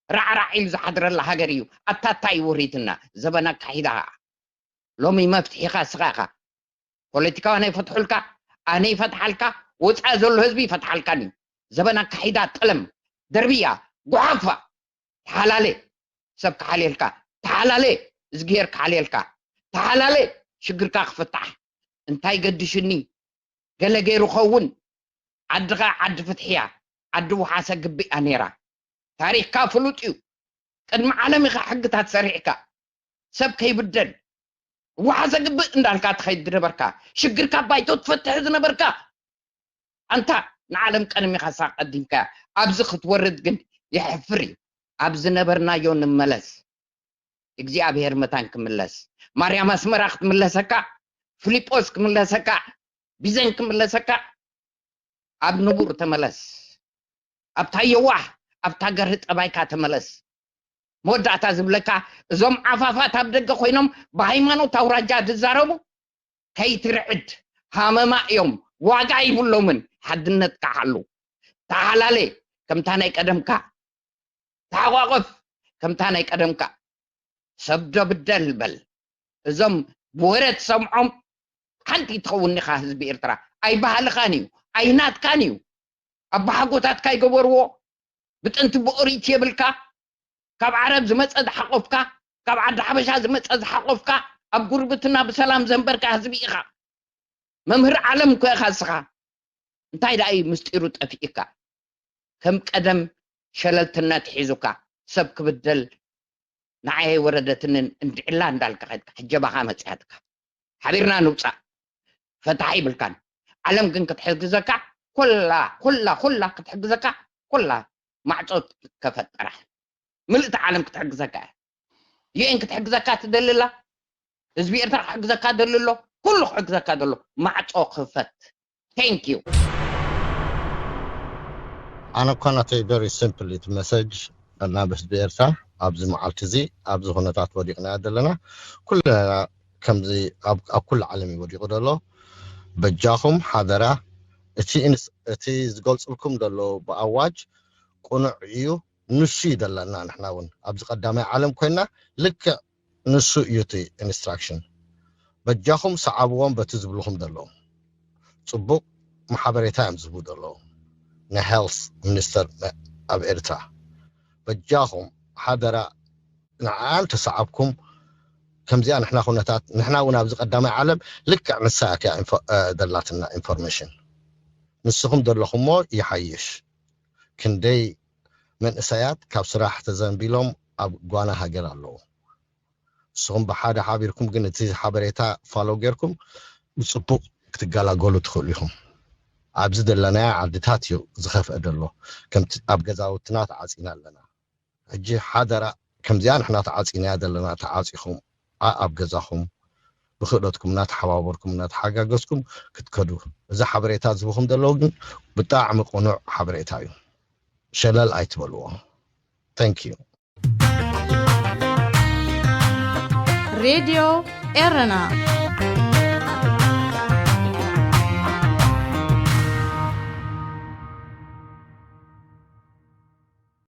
ራዕራዕ ኢሉ ዝሓድረላ ሃገር እዩ። ኣታ እንታይ እዩ ውሪድና? ዘበን ኣካሒዳ ኸዓ። ሎሚ መፍትሒኻ እስኻ ኢኻ። ፖለቲካውያን ኣይፈትሑልካ፣ ኣነ ይፈትሓልካ፣ ወፃኢ ዘሎ ህዝቢ ይፈትሓልካን እዩ። ዘበን ኣካሒዳ ጥለም፣ ደርብያ፣ ጉሓፋ፣ ተሓላለ፣ ሰብ ክሓልየልካ፣ ተሓላለ፣ እዝግሄር ክሓልየልካ፣ ተሓላለ፣ ሽግርካ ክፍታሕ። እንታይ ገድሽኒ? ገለ ገይሩ ኸውን። ዓድኻ ዓዲ ፍትሒ እያ፣ ዓዲ ውሓሰ ግብእ እያ ነይራ። ታሪኽካ ፍሉጥ እዩ። ቅድሚ ዓለም ኢኻ ሕግታት ሰሪሕካ፣ ሰብ ከይብደል። ውሓሰ ግብእ እንዳልካ ትኸይድ ዝነበርካ፣ ሽግርካ ባይቶ ትፈትሕ ዝነበርካ፣ ኣንታ ንዓለም ቀንሚኻ እሳ ቀዲምካያ። ኣብዚ ክትወርድ ግን የሕፍር እዩ። ኣብ ዝነበርናዮ ንመለስ። እግዚኣብሔር መታን ክምለስ፣ ማርያም ኣስመራ ክትምለሰካ፣ ፊልጶስ ክምለሰካ፣ ቢዘን ክምለሰካ፣ ኣብ ንቡር ተመለስ። ኣብታ የዋህ፣ ኣብታ ገርህ ጠባይካ ተመለስ። መወዳእታ ዝብለካ፣ እዞም ዓፋፋት ኣብ ደገ ኮይኖም ብሃይማኖት ኣውራጃ ዝዛረቡ፣ ከይትርዕድ፣ ሃመማ እዮም፣ ዋጋ ይብሎምን። ሓድነትካ ሓሉ። ተሓላለ፣ ከምታ ናይ ቀደምካ። ተሓቋቆፍ፣ ከምታ ናይ ቀደምካ። ሰብ ዶ ብደል በል። እዞም ብወረ ትሰምዖም ሓንቲ ትኸውን ኢኻ። ህዝቢ ኤርትራ ኣይባህልኻን እዩ፣ ኣይናትካን እዩ። ኣባሓጎታትካ ይገበርዎ። ብጥንቲ ብኦሪት የብልካ። ካብ ዓረብ ዝመጸ ዝሓቆፍካ፣ ካብ ዓዲ ሓበሻ ዝመጸ ዝሓቆፍካ፣ ኣብ ጉርብትና ብሰላም ዘንበርካ ህዝቢ ኢኻ። መምህር ዓለም እኮ ኢኻ እስኻ። እንታይ ደኣ እዩ ምስጢሩ ጠፊእካ? ከም ቀደም ሸለልትነት ሒዙካ፣ ሰብ ክብደል ንዓይ ኣይወረደትንን እንድዕላ እንዳልካ ከድካ፣ ሕጂ ባኻ መጽያትካ። ሓቢርና ንውጻእ። ፈታሒ ይብልካን። ዓለም ግን ክትሕግዘካ፣ ኩላ፣ ኩላ፣ ኩላ ክትሕግዘካ፣ ኩላ ማዕጾ ከፈጠራ። ምልእቲ ዓለም ክትሕግዘካ እያ። ዩ ኤን ክትሕግዘካ ትደሊ ኣላ። ህዝቢ ኤርትራ ክሕግዘካ ደሊ ኣሎ። ኩሉ ክሕግዘካ ደሎ። ማዕጾ ክፈት። Thank you። ኣነ እኳ ናተይ very simple እቲ message ናብ ህዝቢ ኤርትራ፣ ኣብዚ መዓልቲ እዚ ኣብዚ ኩነታት ወዲቕና ዘለና፣ ኩልና ከምዚ ኣብ ኣብ ኩሉ ዓለም እዩ ወዲቑ ዘሎ። በጃኹም ሓደራ፣ እቲ ኢንስ- እቲ ዝገልጽልኩም ዘሎ ብኣዋጅ ቅኑዕ እዩ። ንሱ እዩ ዘለና። ንሕና እውን ኣብዚ ቀዳማይ ዓለም ኮይና ልክዕ ንሱ እዩ እቲ instruction። በጃኹም ሰዓብዎም በቲ ዝብልኹም ዘለዉ። ጽቡቕ ሓበሬታ እዮም ዝህቡ ዘለዉ ናይ health minister ኣብ ኤርትራ። በጃኹም ሓደራ ንዓን ተሰዓብኩም። ከምዚኣ ንሕና ኩነታት፣ ንሕና እውን ኣብዚ ቀዳማይ ዓለም ልክዕ ንሳ እያ ዘላትና information። ንስኹም ዘለኹሞ ይሓይሽ። ክንደይ መንእሰያት ካብ ስራሕ ተዘንቢሎም ኣብ ጓና ሃገር ኣለዉ። ንስኹም ብሓደ ሓቢርኩም ግን እቲ ሓበሬታ follow ጌርኩም ብጽቡቕ ክትገላገሉ ትኽእሉ ኢኹም። ኣብዚ ዘለናዮ ዓድታት እዩ ዝኸፍአ ዘሎ። ከምቲ ኣብ ገዛውትና ተዓጺና ኣለና። ሕጂ ሓደራ ከምዚኣ ንሕና ተዓጺናያ ዘለና ተዓጺኹም ኣብ ገዛኹም ብክእለትኩም እናተሓባበርኩም እናተሓጋገዝኩም ክትከዱ። እዚ ሓበሬታ ዝህብኹም ዘለዉ ግን ብጣዕሚ ቅኑዕ ሓበሬታ እዩ። ሸለል ኣይትበልዎ። Thank you። ሬድዮ ኤረና